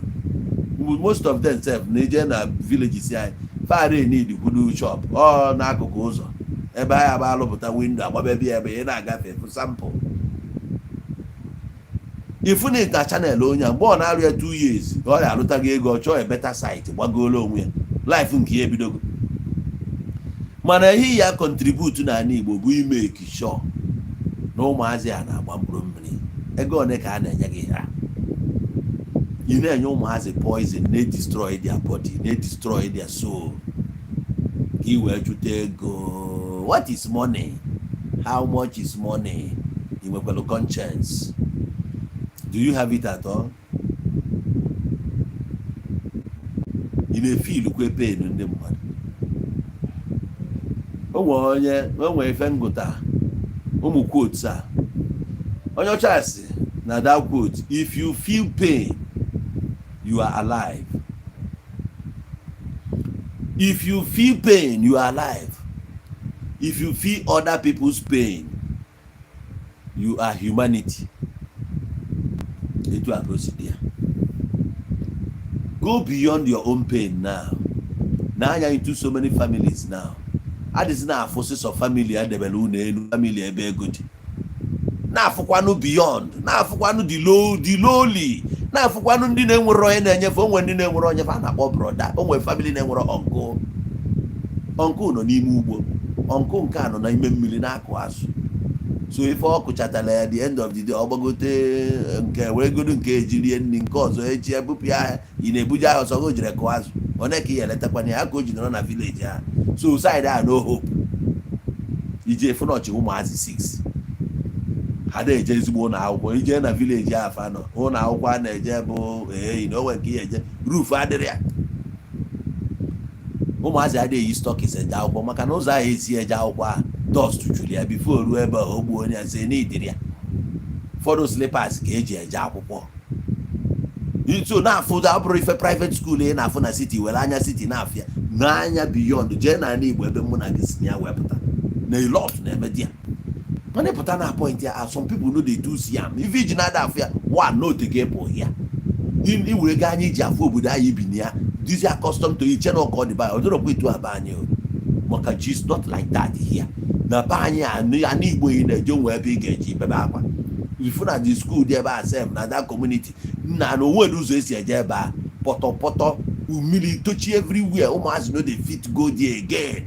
Most of them sef na-eje na villages anyị fare need kwudu shop ọ n'akụkụ ụzọ ebe anyị agba alụpụta window agbabebe ebe ị na-agafe fụ sample ifu na na channel onye a. Mgbe ọ na-arụ ya 2 years ka ọ ya-alụta gị ego, ọ chọọ a better site gbagolo onwe ya, life nke ya ebidogo. Mana ihe ya contribute n'ala Igbo bụ ime sure na ụmụazị a na-agba mkpụrụ mmiri. Ego one ka a na-enye gị ha? Ị na-enye ụmụazị poison, na-destroy their body, na-destroy their soul, ka ị wee chụta ego. What is money? How much is money? Ị nwekwara conscience? Do you have it at all? Ị na-efeelukwe pain ndị mmadụ? O nwere onye o nwere ife ngụta ụmụ quotes a onye ọcha si na that quote: "If you feel pain, you are alive. If you feel pain, you are alive. If you feel other people's pain, you are humanity." Etu a ka o si dị ya. Go beyond your own pain now. N'anya into so many families now, adịzi na-afụ sịsọ family adebere ụlọ elu, family ebe ego dị, na-afụkwanụ beyond, na-afụkwanụ the low, the lowly, na-afụkwanụ ndị na-enwere onye na-enyefe onwe, ndị na-enwere onye fa na-akpọ brother. Onwe family na-enwere uncle. Uncle nọ n'ime ugbo, uncle nke a nọ n'ime mmiri na-akụ azụ. So ife ọ kụchatara ya, the end of the day, ọ gbagote nke were godo nke ejirie nri, nke ọzọ echi ebupụ ya. Ị na-ebuje ahịa ọsọ o jere kụọ azụ, onye ka ị eletakwana ya ka o ji nọrọ na village ha. So side a, no hope. Ije fụnọchị ụmụazị 6 ha na-eje ezigbo ụlọ akwụkwọ. Ije na village afa nọ, ụlọ akwụkwọ a na-eje bụ eyi na onwe nke ihe eje, roof adịrị ya. Ụmụazị adịghị eyi stockings eje akwụkwọ, maka na ụzọ ahụ esi eje akwụkwọ a, dust juru ya. Before ruo ebe o gbuo onye ya, sị n'idiri ya. Ụfọdụ slippers ka eji eje akwụkwọ. So na-afụ, abụrụ ife private school ị na-afụ na city, were anya city na-afịa n'anya beyond. Jee n'ala Igbo ebe mụ na gị si na ya wepụta na a lot na-eme di ya. Mana ịpụta na point ya, some people no dey do see am. Ife iji na-ada afụ ya, one no take ịpụ ya, iwere ego anyị ji afụ obodo anyị bi na ya, dizi accustomed to iche na ọka ọ dị ba. Ọ dịrọkwa etu aba anyị o, maka just not like that here na be anyị. Anụ Igbo ị na-eje nwe ebe ị ga-eji bebe akwa ifu na the school dị ebe a sef na that community nna na onwere ụzọ esi eje ebe a, pọtọpọtọ, mmiri tochi everywhere. Ụmụazị no dey fit go there again.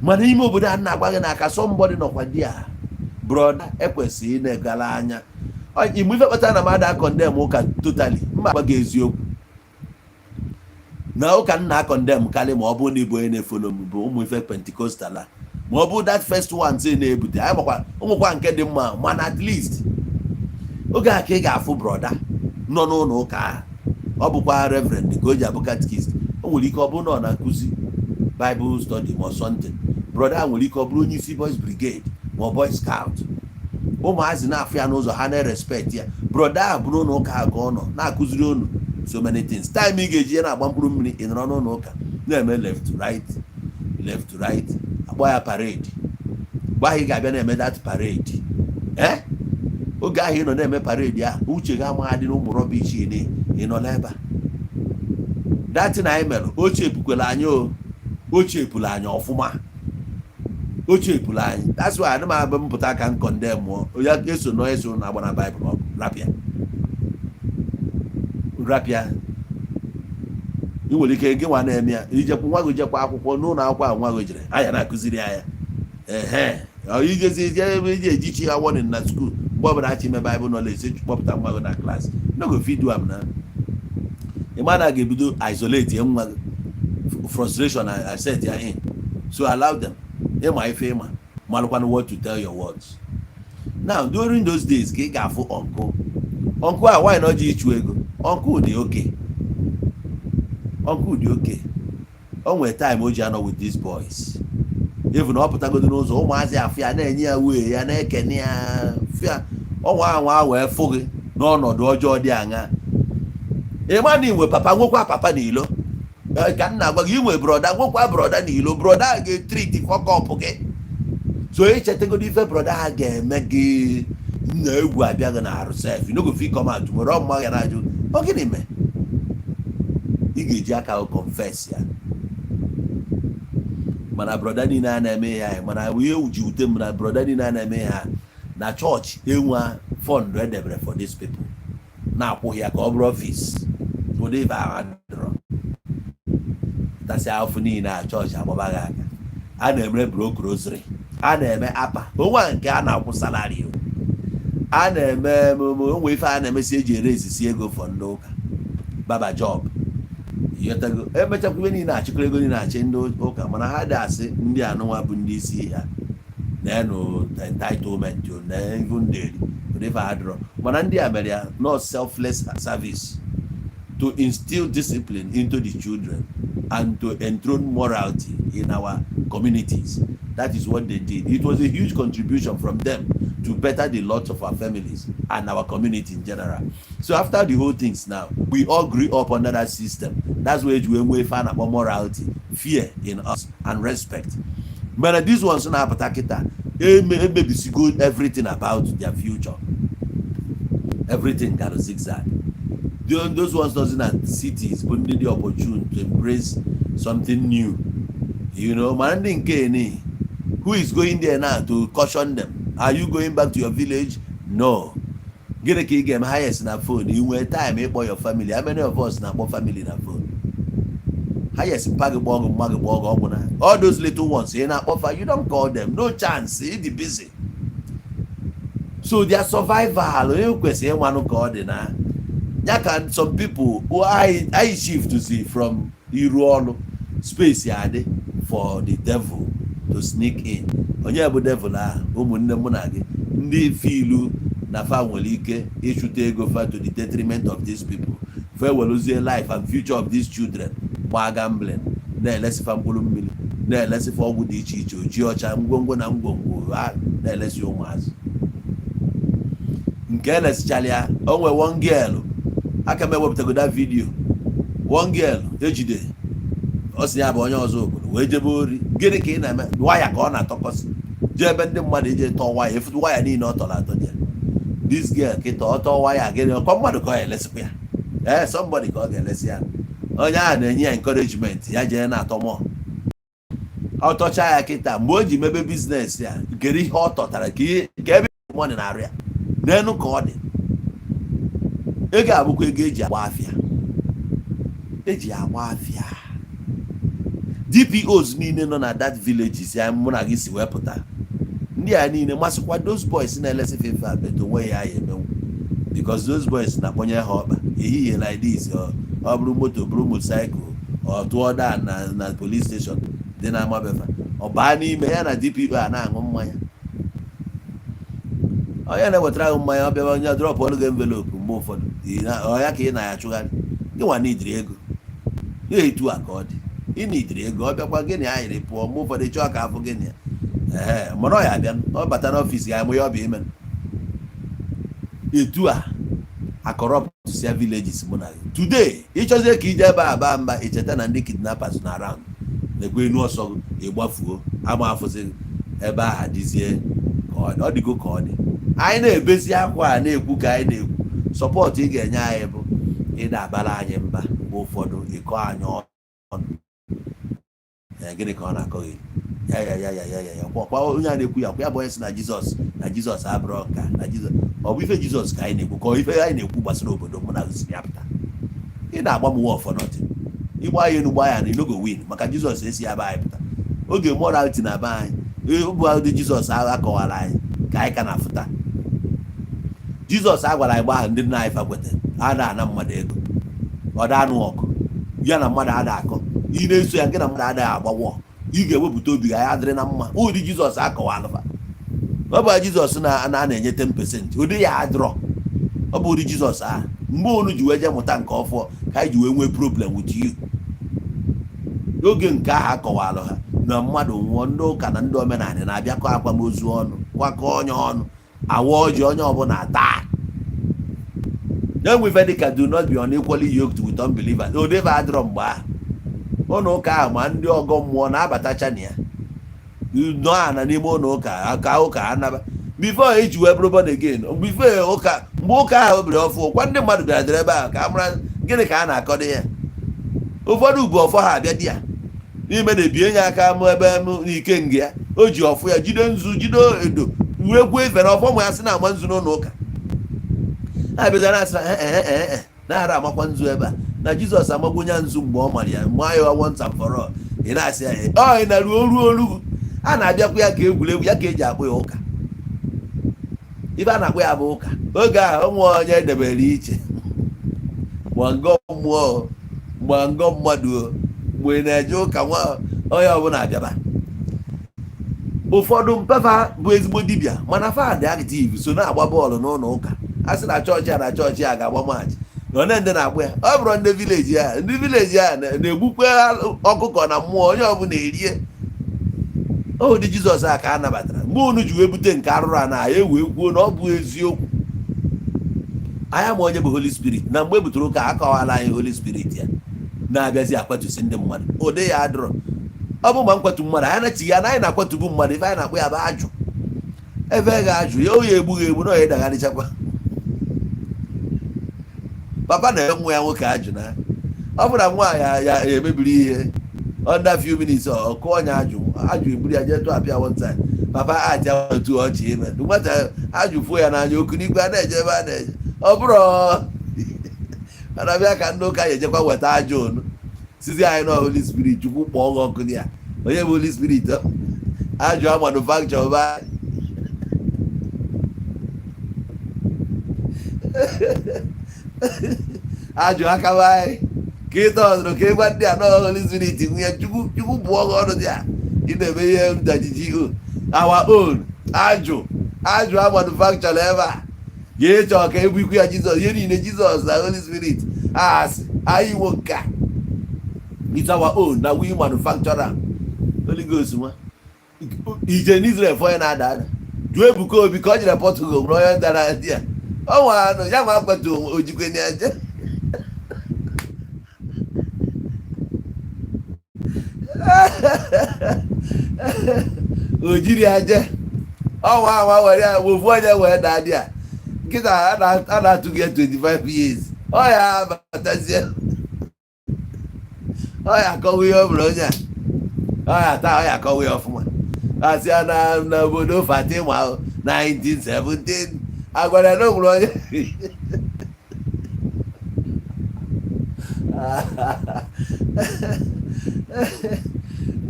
Mana ime obodo a na-agwa gị n'aka, somebody nọkwa di a, brother, ekwesịghị ị na-egala anya igbe. Ife kpatara na mmadụ acondemn ụka totally, mma agwa gị eziokwu na ụka nna acondemn karị, ma ọ bụrụ na ịbụ onye na-efollow m, bụ ụmụ ife Pentecostal a, ma ọ bụ that first one sị na-ebute anyị makwa ụmụkwa nke dị mma. Mana at least oge a ka ị ga-afụ brother nọ n'ụlọ ụka ahụ, ọ bụkwa reverend ka o ji abụ catechist. O nwere ike ọ bụrụ na ọ na-akụzi Bible study ma something. Brother nwere ike ọ bụrụ onye isi boys brigade ma ọ boy scout. Ụmụazị na-afụ ya n'ụzọ, ha na-erespect ya. Brother ahụ bụrụ ụlọ ụka ka ọ nọ na-akụziri unu so many things. Time ị ga-eji ya na-agba mkpụrụ mmiri, ị nọrọ n'ụlọ ụka na-eme left, right, left, right, akpọ ya parade. Mgbe ahụ ị ga-abịa na-eme that parade, ee, oge ahụ ị nọ na-eme parade ahụ, uche gị amaghị dị n'ụmụ rubbish ị nọ n'ebe a. Datin anyị mere ochie epukwela anyị, o ochie epula anyị ọfụma, ochie epula anyị. That's why ana m abụ mpụta ka m condemn mụọ ya eso nọ eso na-agba na Baịbụl ọkụ. Rapịa, rapịa. Ị nwere ike gị nwa na-eme ya, ijekwa nwa gị jekwa akwụkwọ n'ụlọ akwụkwọ ahụ nwa gị jere anya na-akụziri ya. Ehe, ijezi ije iji ejichi ha warning na school. Mgbe ọbụla achọ ime Bible knowledge, kpọpụta nwa gị na class. No go fit do am. Na ịma na ga-ebido isolate nwa gị, frustration and set ya in. So allow them ịma ife ịma malụkwanụ what to tell your words. Now, during those days ka ị ga-afụ uncle. Uncle a, why na ọ ji ịchụ ego? Uncle dị oke, uncle dị oke. O nwere time o ji anọ with these boys. Even ọ pụtagodo n'ụzọ, ụmụazị afụ ya, na-enye ya wee ya na-ekene ya fịa ọnwa anwa wee fụ gị n'ọnọdụ ọjọọ dị aṅa. Ịma na inwe papa, nwekwa papa n'ilo. Ka m na-agwa gị, inwe brother, nwekwa brother n'ilo. Brother a ga-etreat fuck up gị. So ichetagodo ife brother ha ga-eme gị nna, egwu abịa gị na arụ sef. You no go fit come out tomorrow. Ọmụma ya na-ajụ ọ gịnị mee, ị ga-eji aka confess ya. Mana brother niile a na-eme ya, mana ihe ji ute m na brother niile a na-eme ya na chọọchị enwe fund edebere for these people, na-akwụghị ya ka ọ bụrụ office. Ụdị ife ahụ adịrọ. Tasị afụ niile a, chọọchị agbaba gị aka. A na-eme block rosary, a na-eme apa onwe nke a na-akwụ salary o. A na-eme emume onwe ife a na-emesi eji ere ezisi ego for ndị ụka baba job. Ịghọtago? Emechakwa ihe niile, achịkọrọ ego niile achị ndị ụka, mana ha dị asị ndị anụnwa bụ ndị isi ha na-enu entitlement na ego ndị eri ụdị ife adịrọ. Mana ndị a mere ya no selfless service to instill discipline into the children and to enthrone morality in our communities. That is what they did. It was a huge contribution from them to better the lot of our families and our community in general. So after the whole things now, we all grew up under that system. That's where we nwee ife a na-akpọ morality, fear in us and respect. Mana these ones na-apụta kịta emebisigo everything about their future. Everything got a zigzag. Those ones doesn't at cities bụ ndị dị opportune to embrace something new. Mana ndị nke ni, who is going there now to caution them? Are you going back to your village? No. Gịnị ka ị ga-eme? Highest na phone ị nwee time ịkpọ your family. How many of us na-akpọ family na phone? Highest, mpa gị kpọọ gị, mma gị kpọọ gị, ọgwụ na all those little ones ị na-akpọ fa, you don't call them, no chance. Ị dị busy. So their survival, onye kwesịrị ịmanụ ka ọ dị na ya ka some people who anyị shift si from iru ọrụ, space ya adị for the devil to sneak in. Onye bụ devil ahụ? Ụmụnne mụ na gị, ndị filu na fa nwere ike ịchụta ego fa to the detriment of these people, fe weluzie life and future of these children gbaa gambling, na-elesifa mkpụrụ mmiri, na-elesifa ọgwụ dị iche iche, oji ọcha, ngwongwo na ngwongwo ha na-elesi ụmụazị. Nke elesichara ya, o nwee one girl aka m ewepụtago that video. One girl ejide, ọ sị ya bụ onye ọzọ obodo wee jebe ori. Gịnị ka ị na-eme? Waya ka ọ na-atọkọsị, jee ebe ndị mmadụ ije tọọ waya, efutu waya niile ọ tọrọ atọ dị. This girl kịta ọ tọọ waya, gịnị ọkwa mmadụ ka ọ ga-elesikwa ya? Ee, somebody ka ọ ga-elesi ya. Onye ahụ na-enye ya encouragement ya jee na-atọ mọ. Ọ tọcha ya kịta, mgbe o ji mebe business ya, kere ihe ọ tọtara ka ihe ka ebe money na-arụ ya n'elu ka ọ dị. Ego abụkwa ego eji agba afịa, eji agba afịa. DPOs niile nọ na that villages ya mụ na gị si wee pụta, ndị a niile masịkwa those boys na-elesi fefe a bet onwe ya ya emenwu, because those boys na-akpọnye ha ọkpa ehihie like this. Ọ bụrụ moto, bụrụ motorcycle, ọ tụọ down na police station dị na amabefa, ọ baa n'ime ya na DPO a na-aṅụ mmanya. Onye na-ewetara ahụ mmanya, ọ bịaba, onye drop ọnụ gị envelope mgbe ụfọdụ. Ọ ya ka ị na-achụgharị gị nwa n'idiri ego ya. Etu a ka ọ dị, ị n'idiri ego, ọ bịakwa gị na ya yiri pụọ. Mgbe ụfọdụ chọọ ka afụ gị na ya, ee, mana ọ ya abịa, ọ bata n'office ya, amụ ya, ọ bụ ime etu a acorruptsia villages mụ na gị today. Ịchọzie ka ije ebe a baa mba, icheta na ndị kidnappers na around na-ekwe enu ọsọ gị, ịgbafuo ama afụzi ebe ahụ adịzie ka ọ dịgo ka ọ dị. Anyị na-ebezi akwa a na-ekwu ka anyị na-ekwu. Support ị ga-enye anyị bụ ịda abara anyị mba mgbe ụfọdụ, ịkọ anyị ọnụ. Ee, gịnị ka ọ na-akọ gị? Ya ya ya ya ya ya ya kwa kwa onye a na-ekwu ya kwa ya bụ onye sị na Jizọs, na Jizọs abụrọ nka na Jizọs. Ọ bụ ife Jizọs ka anyị na-ekwu, ka ọ ife anyị na-ekwu gbasara obodo mụ na gị si ya pụta. Ị na-agba m war for nothing. Ịgba ya enu, gba ya na inogo win, maka Jizọs esi ya be anyị pụta. Oge morality na be anyị bụ ụdị Jizọs ahụ akọwara anyị ka anyị ka na-afụta. Jizọs a gwara anyị gba ahụ ndị nna anyị fa kweta, a na-ana mmadụ ego, ọ da anụ ọgụ ya na mmadụ ada akọ. Ị na-eso ya, nke na mmadụ adaghị agbawọ, ị ga-ewepụta obi gị, anyị adịrị na mma. Ụdị Jizọs akọwalụfa, ọ bụ Jizọs na na-enye 10%, ụdị ya adịrọ. Ọ bụ ụdị Jizọs ahụ mgbe unu ji wee jee mụta nke ọfọ ka anyị ji wee nwee problem with you. Oge nke ahụ akọwalụ ha na mmadụ nwụọ, ndị ụka na ndị omenala na-abịakọ akwamozu ọnụ, kwakọ onye ọnụ, awa ọjị, onye ọbụla taa na-enwe ife dịka "Do not be unequally yoked with unbelievers." Odebe adịrọ mgbe ahụ. Ụlọ ụka ahụ, ma ndị ọgọ mmụọ na-abatacha na ya nọ ana n'ime ụlọ ụka aka ụka anaba before eji wee bụrụ born again. Before ụka, mgbe ụka ahụ biri ọfụ kwa, ndị mmadụ bịara dịrị ebe ahụ ka a mara gịnị ka a na-akọdo ya. Ụfọdụ bụ ọfọ ha abịa di ya n'ime na-ebie nye aka m ebe m n'ike nga ya o ji ọfụ ya jide nzu, jide edo, wee kwuo ife na ọfọ mụ ya sị na-ama nzu n'ụlọ ụka. Na-abịaza na asị na ee ee ee, na-ara amakwa nzu ebe a na Jizọs amagwo ya nzu mgbe ọ mara ya mgbe ya once and for all. Ị na-asị ya ọ ị na ruo ruo olu a na-abịakwa ya ka egwuregwu ya ka eji akpọ ya ụka. Ife a na-akpọ ya bụ ụka. Oge a, onwe onye edebere iche, ma ngọ mmụọ, ma ngọ mmadụ o, mgbe ị na-eje ụka, nwa onye ọbụla abịaba. Ụfọdụ mpefa bụ ezigbo dibịa, mana fa dị active, so na-agba bọọlụ n'ụlọ ụka. A sị na chọọchị a na chọọchị a ga-agba match, na one ndị na-agba ya, ọ bụrụ ndị village a, ndị village a na-egbukwe ọkụkọ na mmụọ, onye ọbụla erie. Ụdị Jizọs a ka a nabatara mgbe unu ji wee bute nke arụrụ a na ya wee kwuo na ọ bụ eziokwu. Anya ma onye bụ Holy Spirit na mgbe e butere ụka, akọwala anyị Holy Spirit ya na-abịazi akwatusi ndị mmadụ. Ụdị ya adịrọ. Ọ bụ ma nkwatu mmadụ, anyị anachighị ya na anyị na-akwatubu mmadụ. Ife anyị na-akpọ ya bụ ajụ ebe ga-ajụ ya, oyi egbughị egbu na oyi dagharịchakwa. Papa na nwa ya nwoke ajụ na ọ bụrụ na nwa ya ya emebiri ihe, under few minutes ọ kụọ onye ajụ, ajụ eburu ya jee tụọ apịa one time. Papa aja otu ọchị ime nwata ajụ fuo ya n'anya, oku n'ikwe a na-eje ebe a na-eje. Ọ bụrụ mana bịa ka ndị ụka ya ejekwa weta ajọ onu sizi anyị na Holy Spirit. Chukwu kpọọ gị ọkụ ya. Onye bụ Holy Spirit? Ajụ a manufacture ba ajụ aka be anyị ka ịta ọzụrụ ka ịgwa ndị a na Holy Spirit nwunye. Chukwu, Chukwu bụọ gị ọnụ dị a ị na-eme ihe ndajiji o our own ajụ, ajụ a manufacture ebe a ga-ịchọ ka ebu ikwu ya Jizọs, ihe niile Jizọs na Holy Spirit asị anyị nwo nke a. It's our own na we manufacture am. Holy Ghost nwa ije n'Israel fọ onye na-ada ada. Jụọ Ebuka Obi ka ọ jere Portugal, nwere onye dara di ya. Ọ nwe anụ ya nwa akwatu ojikwe na eje. O jiri aje ọnwa anwa were ya ofu onye wee daa di ya. Nkịta a na-atụ gị ya 25 years, ọ ya abatazie, ọ ya akọwa ihe ọ bụla onye a ọ ya taa, ọ ya akọwa ya ọfụma. Asị ya na n'obodo Fatima 1917 agwara ya na o nwere onye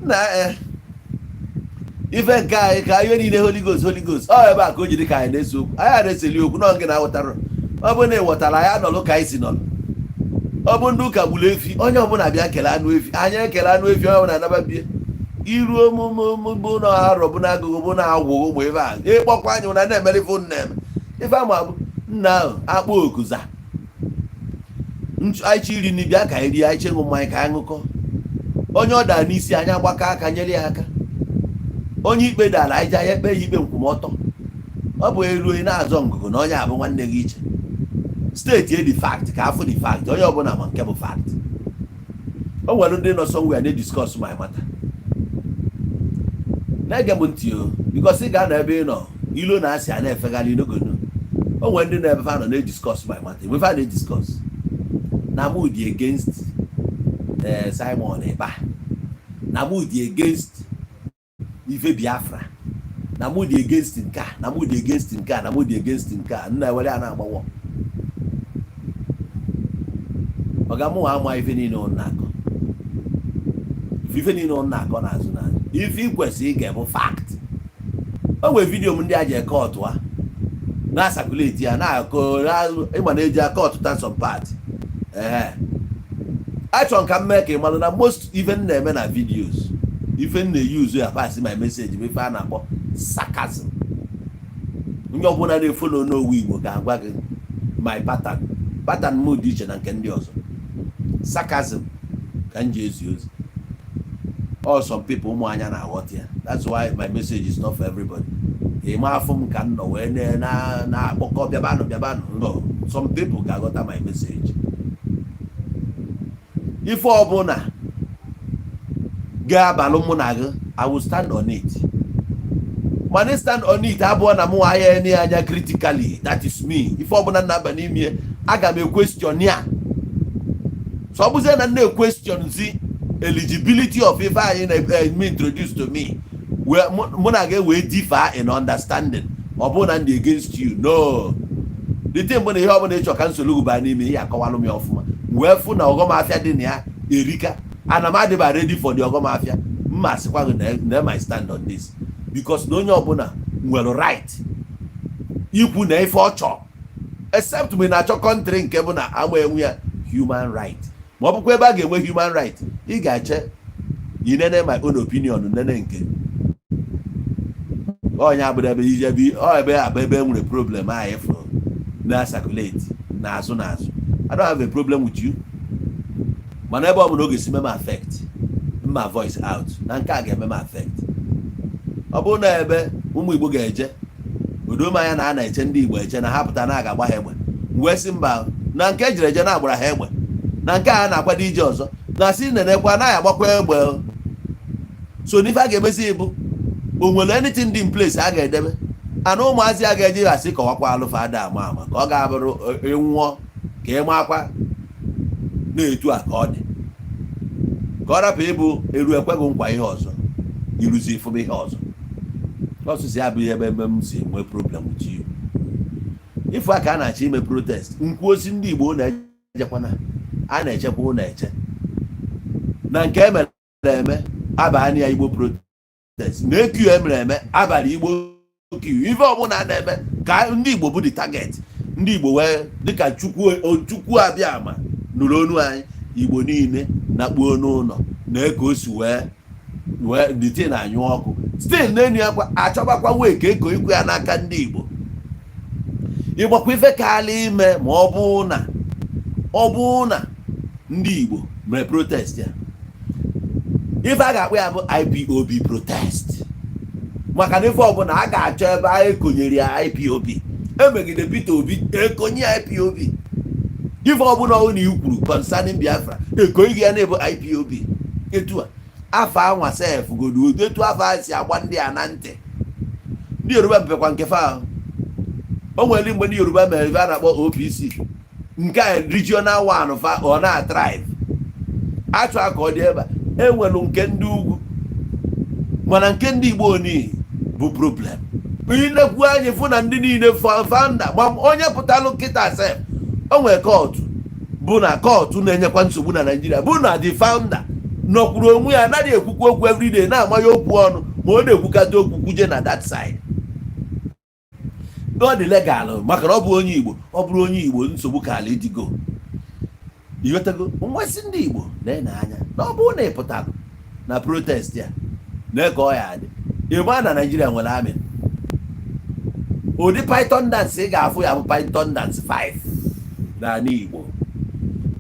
na ife nke anyị ka ihe niile Holy Ghost, Holy Ghost. Ọ ebe a ka o jiri ka anyị na-ese okwu. Anyị na-eseli okwu nọ nke na-aghọtara. Ọ bụ na ị ghọtara, anyị anọlụ ka anyị si nọlụ. Ọ bụ ndị ụka gburu efi, onye ọbụla bịa kele anụ efi. Anyị ekele anụ efi, onye ọbụla anaba bie iruo bụ na arọ bụ na agụgụ bụ na agwụghị ụmụ ebe a ịkpọkwa anyị na na-emere ife unu na-eme. Ife ama bụ nna ahụ akpọ okuza anyị chi iri nri, bịa ka anyị rie. Anyị chi ṅụ mmanya, ka anyị ṅụkọ. Onye ọ dara n'isi, anyị agbakọ aka nyere ya aka. Onye ikpe dara, anyị ji anya ekpe ya ikpe nkwụmọtọ. Ọ bụ elu ị na-azọ ngụgụ na onye abụ nwanne gị iche state the fact ka afụ the fact. Onye ọbụla ma nke bụ fact. O nwere ndị nọ somewhere na-discuss my matter, na-ege m ntị o, because ị ga-anọ ebe ị nọ, ilo na asị a na-efegharị n'ogono. O nwere ndị na-ebe fa nọ na-ediscuss my matter. Ebe fa na-ediscuss na mụ dị against Simon Ekpa, na mụ dị against ife Biafra, na mụ dị against nke a, na mụ dị against nke a, na mụ dị against nke a. Nna ewere ya na-agbawa ọ ga mụ ama ife niile ọ na-akọ, ife niile ọ na-akọ n'azụ n'azụ. Ife ị kwesịrị ige bụ fact. O nwere video m ndị a ji eke ọtụa na-acirculate ya na-akọ ịma na-eji aka ọtụta some part. Ee, achọrọ ka m mee ka ị malụ na most ife m na-eme na videos, ife m na-eyuzu ya pass my message bụ ife a na-akpọ sarcasm. Onye ọbụla na-efollow n'owu Igbo ga-agwa gị my pattern. Pattern m dị iche na nke ndị ọzọ. Sarcasm ka m ji ezi ozi. All some people ụmụ anya na-aghọta ya. That's why my message is not for everybody. Ịma afọ m ka m nọ wee na-akpọkọ bịabanụ bịabanụ. No, some people ga-aghọta my message. Ife ọbụla ga-abalụ mụ na gị, I will stand on it. Mana stand on it abụọ na mụ anya ene anya critically. That is me. Ife ọbụla na-aba n'ime, aga m equestion ya. So ọ bụzie na m na-equestion zi eligibility of ife anyị na-eme introduce to me, mụ na gị wee differ in understanding, ọ bụrụ na ndị against you, no. The thing bụ na ihe ọbụla ịchọ ka nsogbu baa n'ime ihe, akọwalụ m ya ọfụma, wee fụ na ọghọm afịa dị na ya erika, ana m adịba ready for the ọghọm afịa. Mma sịkwa gị na my stand on this, because na onye ọbụla nwere right. Ikwu na ife ọ chọrọ, except mgbe ị na-achọ country nke bụ na ama enwe ya human right, ma ọ bụkwa ebe a ga-enwe human right, ị ga-eche inene my own opinion, nene nke onye abụrụ ebe ije bi ọ ebe abụ ebe e nwere problem anyị fụrụ na circulate n'azụ n'azụ. I don't have a problem with you, mana ebe ọ bụla ọ ga-esi me m affect, mma voice out na nke a ga-eme m affect. Ọ bụrụ na ebe ụmụ Igbo ga-eje odo m anya na a na-eche ndị Igbo eche na ha pụta na a ga-agba ha egbe, wee sị mba, na nke ejiri eje na-agbara ha egbe, na nke a na-akwado ije ọzọ na si nenekwa anaghị agbakwa egbe o. So n'ife a ga-emezi bụ o nwere anything dị in place a ga-edebe ana ụmụazị a ga-eji asị kọwakwa alụfa ada ama ama ka ọ ga-abụrụ ịnwụọ ka ị makwa na-etu a ka ọ dị, ka ọ rapụ ịbụ eru ekweghị nkwa ihe ọzọ, iruzi ịfụba ihe ọzọ. Ọsụsụ ya bụ ihe ebe ebe m si nwee problem with you. Ifu a ka a na-achọ ime protest, nkwu osi ndị Igbo na-ejekwana a na-echekwa ụlọ eche na nke emere eme abalị ya Igbo protest na eku emere eme abalị Igbo queue. Ife ọbụla a na-eme ka ndị Igbo bụ the target, ndị Igbo wee dịka Chukwu Chukwu abịa ama nụrụ onu anyị, Igbo niile na-kpuo n'ụlọ na ka o si wee dite na anyụ ọkụ still n'enu ya kwa achọbakwa wee ka eko ikwu ya n'aka ndị Igbo. Ịgbakwa ife kaala ime ma ọ bụ na ndị Igbo mere protest ya, ife a ga-akpọ ya bụ IPOB protest, maka na ife ọbụla a ga-achọ ebe a ekonyere ya IPOB. Emegide Peter Obi, ekonye ya IPOB. Ife ọbụla ọ na ikwuru concerning Biafra, ekonye ya na-ebu IPOB. Etu a afọ anwa sef godu etu afọ a si agba ndị a na ntị. Ndị Yoruba mepekwa nke fa ahụ. O nwere mgbe ndị Yoruba mere ife a na-akpọ OPC, nke a regional one fa ọ na-thrive achọ ka ọ dị ebe a. Enwelu nke ndị ugwu, mana nke ndị Igbo oni bụ problem. Ilekwu anyị fụ na ndị niile founder ma onye pụtalụ kịta sef, o nwere cult bụ na cult na-enyekwa nsogbu na Naijiria, bụ na the founder nọkwuru onwe ya anaghị ekwukwu okwu everyday, na-amanye okwu ọnụ, ma ọ na-ekwukata okwu kwuje na that side. Ọ dị legal maka na ọ bụ onye Igbo. Ọ bụrụ onye Igbo, nsogbu ka ala ịdịgo ịghọtago. Nwesị ndị Igbo na-ene anya na ọ bụrụ na ị pụtara na protest ya na ka ọ ya adị ịma na Naijiria nwere army, ụdị python dance ị ga-afụ ya bụ python dance 5 n'ala Igbo.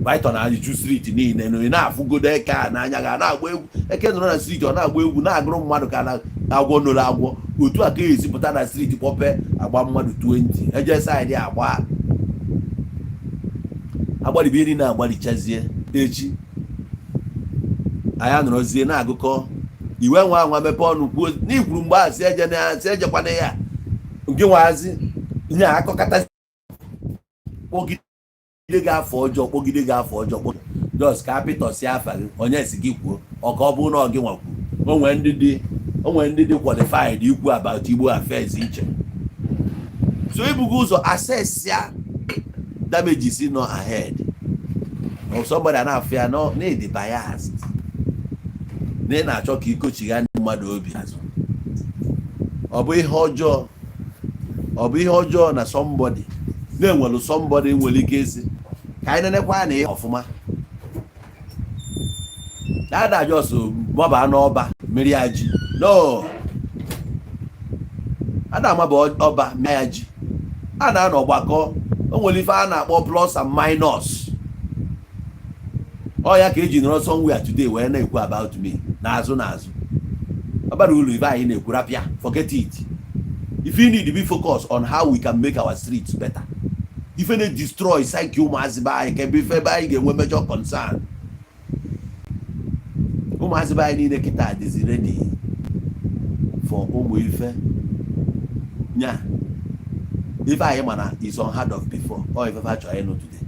Python ajụjụ street niile na ị na-afụgodo eke a n'anya ga na-agba egwu. Eke nọrọ na street, ọ na-agba egwu na-agụrụ mmadụ ka na agwọ nụrụ agwọ. Otu a ka esi pụta na street kpọpe agba mmadụ 20 eje side agba agbalibe niile agbalichazie. Echi anyị anọrọzie na-agụkọ iwe nwa anwa mepe ọnụ kwuo n'ikwuru mgbe a si eje na si ejekwana ya nke nwazi nye akọkọta kpọgide gị afọ ọjọọ, kpọgide gị afọ ọjọọ, just ka apịtọsi afa gị. Onye si gị kwuo ọ ka ọ bụrụ na ọ gị nwakwu o nwere ndị dị qualified ikwu about Igbo affairs iche. So ibugo ụzọ assess ya damages nọ ahead of somebody a na-afụ ya nọ na-edi biased na ị na-achọ ka ikochigha ndị mmadụ obi azụ. Ọ bụ ihe ọjọọ, ọ bụ ihe ọjọọ na somebody na-enwelu somebody nwere ike isi ka anyị nenekwa na ihe ọfụma dada jos maba n'ọba mmiri ya ji no a na-amaba ọba mmiri ya ji a na-anọ gbakọ. O nwere ife a na-akpọ plus and minus. Ọ ya ka eji nọrọ somewhere today wee na-ekwu about me n'azụ n'azụ. Ọ bara uru ife anyị na-ekwu, rapịa, forget it. If you need to be focused on how we can make our streets better, ife na-destroy psyche ụmụazị be anyị ka ebe ife ebe anyị ga-enwe major concern. Ụmụazị be anyị niile kịta dịzi ready for ụmụ ife nya ife anyị mana is unheard of before. Ọ ife fa chọrọ ịnụ today.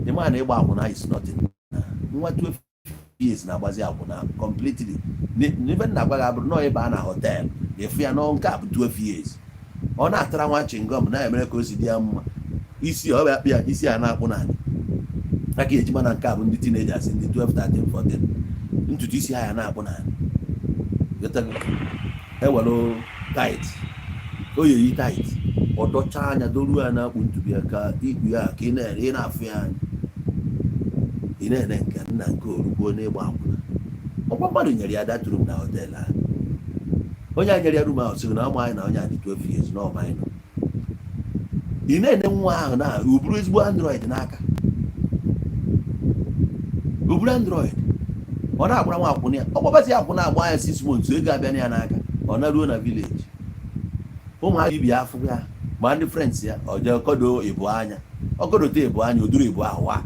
The man ịgba akwụna is nothing. Nwa 12 years na-agbazi akwụna completely. N'ife nna gwa gị abụrụ nọọ ịba na hotel efu ya nọ nke a bụ 12 years, ọ na-atara nwa chewing gum na-emere ka o si dị ya mma isi ọ bịa kpịa isi a na-akpụ n'ala aka ejima na nke a bụ ndị teenagers, ndị 12, 13, 14, ntutu isi ha ya na-akpụ n'ala. Ewelu tight O yeyi tight, ọ dọcha anya, doruo ya na-akpụ ntutu ya ka ikpu ya ka ị na-ere, ị na-afụ ya anya, ị na-ene nke nna nke orukwuo n'ịgba akwụna. Ọkwa mmadụ nyere ya that room na hotel ahụ. Onye a nyere ya room ahụ sịrị na ọma anyị na onye a dị 12 years na ọma anyị nọ. Ị na-ene nwa ahụ na o buru ezigbo Android n'aka, o buru Android, ọ na-agbara nwa akwụna ya. Ọ gbabazi akwụna, agba ya 6 months, ego abịa ya n'aka, ọ naruo na village, ụmụaka ibi afụ ya ma ndị friends ya. Ọ jee kọdo ịbụ anya, ọ kọdote ịbụ anya, o duru ịbụ ahụ a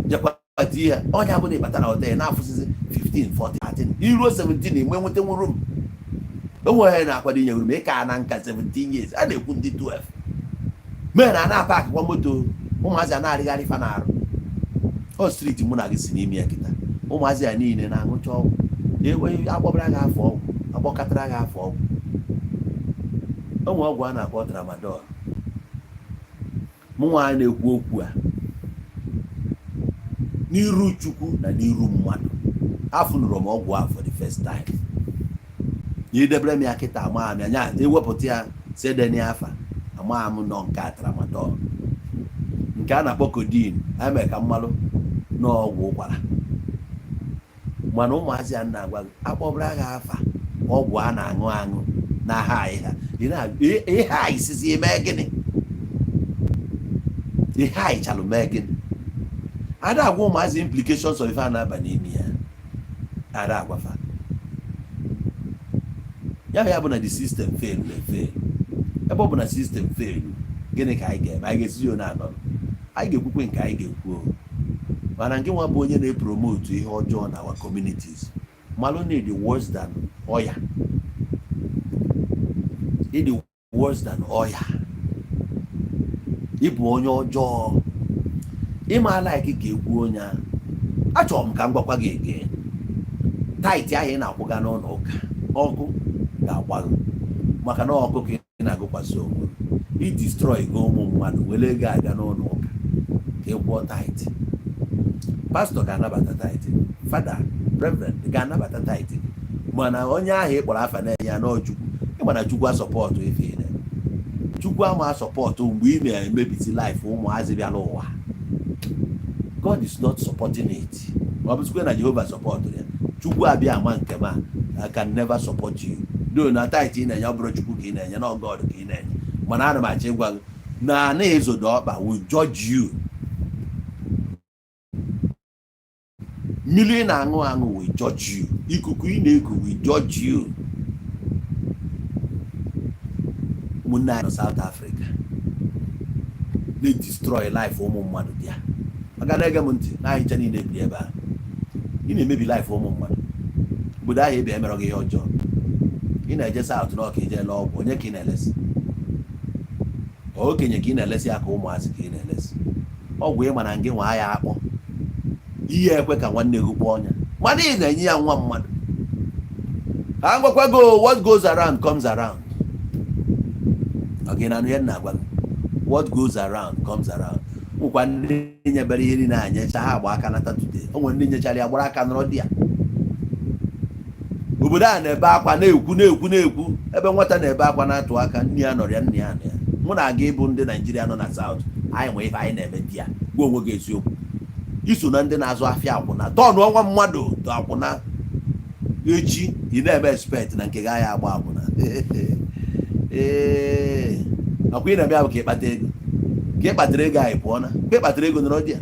jekwa tie ya. Ọnya bụ na ịbata na hotel na-afụsịsị 15, 14, 13, iruo 17, enwe nweta nwe room. O nwere na-akwado inye room ịka na nka 17 years, a na-ekwu ndị 12 mee na na-apa akịkwa moto. Ụmụazị a na-arịgharị fa na-arụ ọ street mụ na gị si n'ime ya kịta. Ụmụazị a niile na-aṅụcha ọgwụ. Enwe akpọbara gị afọ ọgwụ, akpọkọtara gị afọ ọgwụ. O nwere ọgwụ a na-akpọ tramadol. Mụ nwa na-ekwu okwu a n'iru Chukwu na n'iru mmadụ, afụnụrụ m ọgwụ a for the first time. Na idebere m ya kịta, ama m ya nya ewepụta ya sedeni afa, ama m nọ nke a tramadol, nke a na-akpọ codeine, eme ka mmalụ n'ọgwụ ụkwara. Mana ụmụazị a na-agwa gị, akpọbara gị afa ọgwụ a na-aṅụ aṅụ n'aha anyị ha ihe anyị sizi eme gịnị? Ihe anyị chalụ mee gịnị? Ada agwa ụmụazị implications of ife a na-aba n'ime ya. Ada agwafa ya. Ya bụ na the system fail na fail. Ebe ọ bụ na system fail, gịnị ka anyị ga-eme? Anyị ga-esizi onye anọ, anyị ga-ekwukwe nke anyị ga-ekwu o. Mana nke nwa bụ onye na-epromote ihe ọjọọ na our communities, malụ na ịdị worse than ọya, ịdị worse than ọya. Ịbụ onye ọjọọ, ịma like ka ekwu onye ahụ. Achọrọ m ka m gwakwa gị ege tithe ahụ ị na-akwụga n'ụlọ ụka, ọkụ ga-agba gị, maka na ọkụ ka ị na-agụkwasị onwe gị. I destroy gị ụmụ mmadụ, were ego aga n'ụlọ ụka ka ị kwụọ tithe. Pastọ ga-anabata tithe, fada, reverend ga-anabata tithe, mana onye ahụ ị kpọrọ afa na-enye ya n'Chukwu, ịma na Chukwu asupport ife ị na-eme. Chukwu ama asupport mgbe ị na-emebisi life ụmụazị bịara ụwa. God is not supporting it. Ma ọ bụzikwe na Jehova support ya, Chukwu abịa ama nke ma I can never support you do na tithe ị na-enye. Ọ bụrụ Chukwu ka ị na-enye na God ka ị na-enye, mana ana m achọ ịgwa gị na ana ezodo ọkpa will judge you. Mmiri ị na-aṅụ aṅụ will judge you. Ikuku ị na-eku will judge you. Ụmụnne anyị nọ South Africa na-destroy life ụmụ mmadụ dị ya. Maka na-ege m ntị na anyị ncha niile bi ebe a, ị na-emebi life ụmụ mmadụ. Obodo ahụ ebe emerọ gị ihe ọjọọ, ị na-eje South na ọka ije lee ọgwụ. Onye ka ị na-elesi? Okenye ka ị na-elesi ya, ka ụmụazị ka ị na-elesi ọgwụ? Ị mana ngị nwa ya akpọ ihe ekwe ka nwanne gị kpọọ ọnya, mana ị na-enye ya nwa mmadụ. Ka ngwakwa go, what goes around comes around. Ọ gị na-anụ ihe m na-agwa gị? What goes around comes around. Nwekwa ndị nyebere ihe niile a nyecha ha agba aka nata today. O nwere ndị nyechara ya gbara aka nọrọ di ya. Obodo a na-ebe akwa, na-ekwu, na-ekwu, na-ekwu. Ebe nwata na-ebe akwa na-atụ aka, nne ya nọrọ ya, nna ya nọ ya. Mụ na aga ịbụ ndị Naijiria nọ na South, anyị nwe ife anyị na-eme di ya. Gwa onwe gị eziokwu, iso na ndị na-azụ afịa akwụna tọnụ ọnwa mmadụ tụ akwụna. Echi ị na-eme expect na nke gị agha agba akwụna. Ee, ọkwa ị na-eme ya bụ ka ịkpata ego, ka ị kpatara ego anyị pụọ na ka ị kpatara ego nọrọ di ya.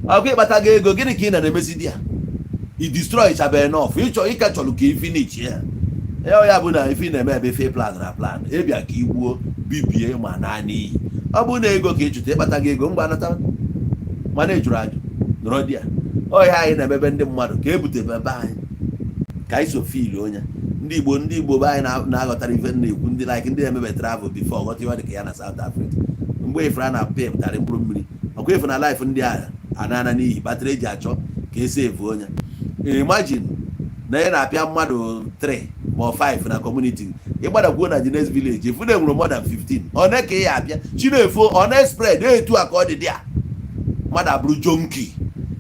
Ọkwa ịkpata gị ego, gịnị ka ị na-emezi di ya? I destroy chabe enough. Ịchọ ịka chọrọ ka ị finish ya. Ya ya bụ na ife ị na-eme ebe ife plan na plan ịbịa ka ị gbuo, bibie ma naa n'iyi. Ọ bụrụ na ego ka ị chụta, ịkpata gị ego mgbe anata, mana ị jụrụ ajụ nọrọ di ya. Ọ ihe anyị na-emebe ndị mmadụ ka e butere ebe anyị ka anyị so feel onye ndị Igbo, ndị Igbo be anyị na-aghọtara ife m na-ekwu. Ndị like ndị na-emebe travel before ghọta ihe ọ dị ka ya na South Africa. Mgbe ifere a na-apịa pụtara mkpụrụ mmiri, ọkwa ife na life ndị a anana n'iyi kpatara eji achọ ka esi evu onye. Imagine na ị na-apịa mmadụ 3 ma ọ 5 na community, ịgbadakwuo na the next village, ifu na enwere more than 15. One ka ị ya apịa chinefo, ọ na-spread etu a ka ọ dị dị a, mmadụ abụrụ junkie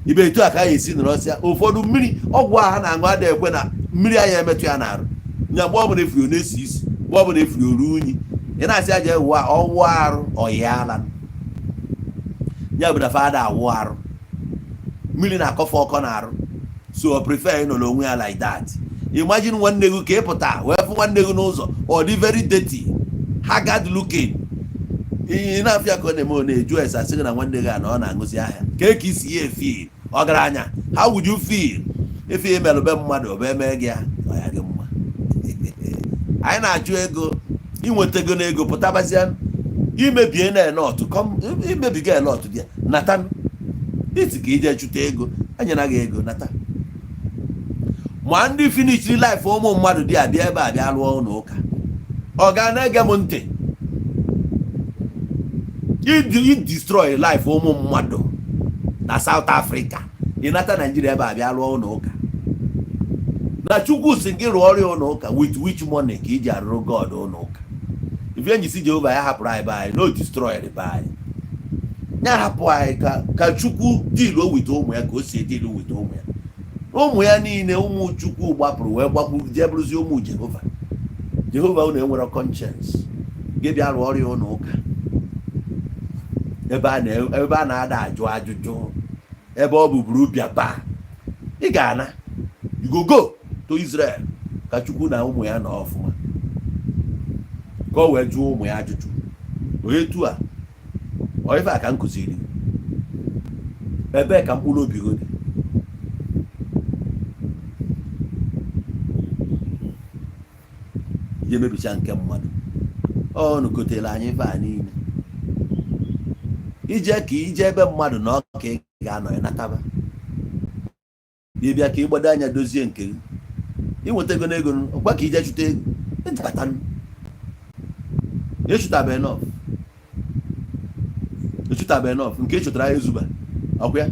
ibe. Etu a ka a esi nọrọsịa. Ụfọdụ mmiri ọgwụ a ha na-aṅụ adịghị ekwe na mmiri anya emetụ ya n'arụ nya. Mgbe ọ bụla efuru na-esi isi, Mgbe ọbụla efiri oru unyi, ị na-asị aja wụọ ọwụ arụ ọyaala ya bụ na fada awụ arụ, mmiri na-akọfe ọkọ na arụ, so ọ prefer ịnọ n'onwe ya like that. Imagine nwanne gị ka ị pụta wee fụ nwanne gị n'ụzọ, ọ dị very dirty, haggard looking. Ị na-afịa ka ọ na-eme, ọ na-eju ese, asị gị na nwanne gị a na ọ na-aṅụzi ahịa ka e ka isi ya efeel ọgaranya. How would you feel if ị melụ be mmadụ ọ bụ eme gị ya ọ ya gị mma? Anyị na-achụ ego, inweta ego na ego pụtabazịa, imebie na elọtụ, imebiga elọtụ dị ya nata iti ka ije chụta ego, anyere gị ego nata. Ma ndị finishiri life ụmụ mmadụ dị abịa ebe a bịa lụọ ụlọ ụka, ọ ga na-ege m ntị. I destroy life ụmụ mmadụ na South Africa, ịnata Naijiria ebe a bịa lụọ ụlọ ụka na Chukwu si gị rụọ ọrụ ụlọ ụka. With which money ka iji arụrụ God ụlọ ụka? Ife enyi si Jehova ya hapụrụ anyị be anyị, no destroy be anyị, ya hapụ anyị ka Chukwu deal with ụmụ ya ka o si deal with ụmụ ya. Ụmụ ya niile, ụmụ Chukwu gbapụrụ wee gbapụ jee bụrụzie ụmụ Jehova. Jehova unu enwere conscience gị bịa rụọ ọrụ ụlọ ụka ebe a na-ada ajụ ajụjụ, ebe ọ bụ buru bịa baa ị ga-ana. You go go to Israel ka Chukwu na ụmụ ya nọ ọfụma, ka o wee jụọ ụmụ ya ajụjụ. Onye tu a ọ ife a ka m kụziri, ebee ka mkpụrụ obi gị dị? Ihe mebicha nke mmadụ ọ nụkotere anyị ife a niile. Ije ka ije ebe mmadụ na ọka ị ga-anọ ya nataba, ịbịa ka ịgbado anya dozie nke gị, inweta ego n'ego ọkwa ka ije chụta ego ịbata, ịchụtabe enough, ịchụtabe enough nke ị chụtara ya ezuba ọkwa ya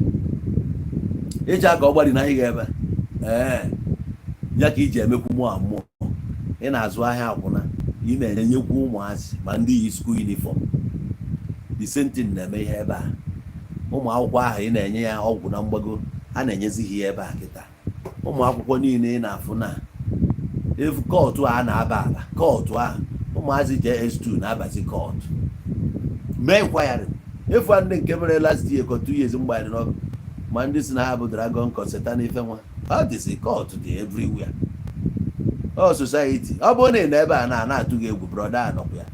iji aka ọ gbari na ahịa ebe ee ya ka iji emekwu mmụọ mmụọ. Ị na-azụ ahịa akwụna, ị na-enyekwu ụmụazị ma ndị yi school uniform. The same thing na-eme ihe ebe a. Ụmụ akwụkwọ ahụ ị na-enye ya ọgwụ na mgbago, a na-enyezi ha ihe ebe a kịta. Ụmụ akwụkwọ niile ị na-afụ na efu cult a na-aba aba cult ahụ, ụmụazị JS2 na-abazi cult. Mee inquiry efu a, ndị nke mere last year ka 2 years mgbanyere n'ọkụ, ma ndị si na ha bụ dragon conseta n'ife nwa ọ dịzi. Cult dị everywhere. Ọ society ọ bụrụ na ị nọ ebe a na na-atụ gị egwu, brother anọkwa ya,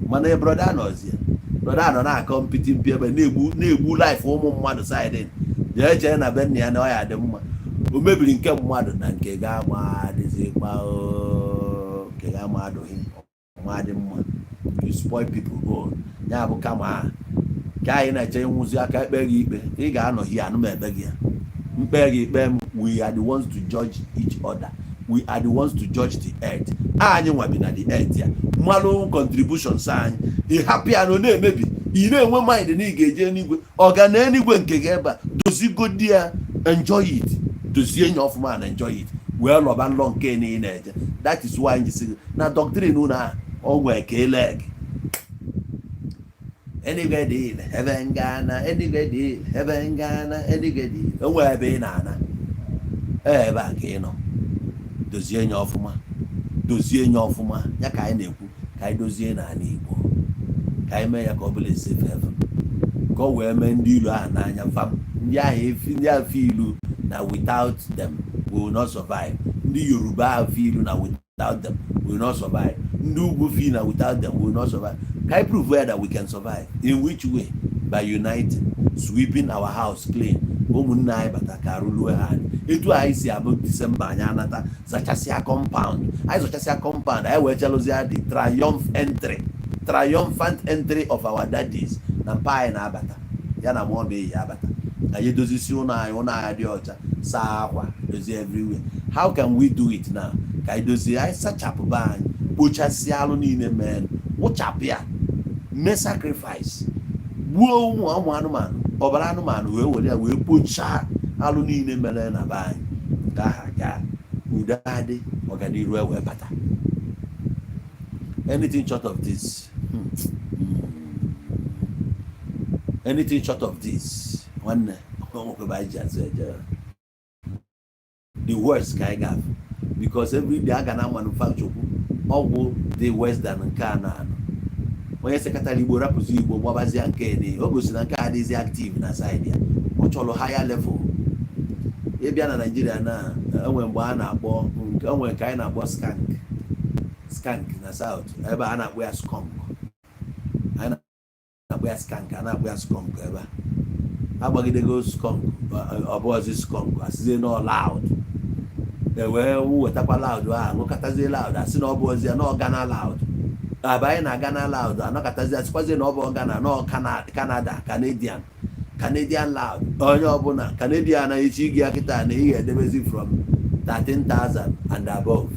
mana brother anọzi ya, brother anọ na-akọ mpịtị mpi ebe na-egbu na-egbu life ụmụ mmadụ side. Jee chee na be nna ya na ọ ya dị mma. O mebiri nke mmadụ na nke ga-ama adịzikwa oo, nke ga-ama adụghị ma dị mma. You spoil people own. Ya bụ kama ka anyị na-eche ịnwụzi aka ekpe gị ikpe, ị ga-anọ hie anụ m ekpe gị ya mkpe gị ikpe m. We are the ones to judge each other. We are the ones to judge the earth. Anyị nwa bi na the earth ya mmalụ contributions anyị. Ị hapụ ya na ọ na-emebi, ị na-enwe mind na ị ga-eje eluigwe. Ọ ga na eluigwe nke gị ebe a, dozigodi ya, enjoy it, dozie nye ọfụma na enjoy it, wee lọba nlọ nke na ị na-eje. That is why anyị sị gị na doctrine unu a o nwee ka ele gị. Eluigwe dị ebe ngana, eluigwe dị ebe ngana, eluigwe dị o nwee ebe ị na-ana. Ebe a ka ị nọ, dozie nye ọfụma, dozie nye ọfụma. Ya ka anyị na-ekwu, ka anyị dozie n'ala Igbo, ka anyị mee ya ka ọ bụla safe haven, ka ọ wee mee ndị ilu ahụ n'anya fam, ndị ahụ efi, ndị ahụ ilu na without them we will not survive. Ndị Yoruba ahụ fi ilu na without them we will not survive. Ndị ugwu fi na without them we will not survive. Ka anyị prove where that we can survive. In which way? By uniting, sweeping our house clean. Ụmụnne anyị bata ka arụluo ha anyị etu anyị si abụ. Disemba anyị anata zachasịa compound anyị, zachasịa compound anyị, wee chelụzia the triumph entry, triumphant entry of our daddies na mpa anyị na-abata ya na mụọ ya abata. Anyị edozisi ụlọ anyị, ụlọ anyị dị ọcha, saa akwa, dozie everywhere. How can we do it now? Ka anyị dozie, anyị sachapụ be anyị, kpochasịa alụ niile, mee wụchapụ ya, mee sacrifice, gbuo ụmụ ụmụ anụmanụ, ọbara anụmanụ, wee were ya wee kpochaa alụ niile mere na be anyị, ka aha gaa, udo adị, ọganiru wee bata. Anything short of this, anything short of this, nwanne, onwekwebe anyị ji azụ eje. The worst ka anyị ga-afụ, because every day a ga na manufacture kwu Ọgwụ dị worse than nke a na-anụ. Onye sekatara Igbo rapụzi Igbo, gbabazia nke ni o gosi na nke a adịghịzi active na side ya. Ọ chọrọ higher level. Ịbịa na Naijiria na enwe mgbe a na-akpọ nke onwe nke anyị na-akpọ skank, skank na South ebe a na-akpọ ya skunk. Anyị na-akpọ ya skank, a na-akpọ ya skunk ebe a. Agbagidego skunk, ọ bụghịzi skunk, asịzie nọ loud. Ewee wetakwa loud ahụ, ṅụkọtazie loud, asị na ọ bụ ozi ya na Ghana loud. Abanye na Ghana loud, anọkọtazie, asịkwazie na ọ bụ Ghana nọ Canada, Canadian, Canadian loud. Onye ọbụla Canadian na-echi gị ya kịta na ị ga-edebezi from 13,000 and above.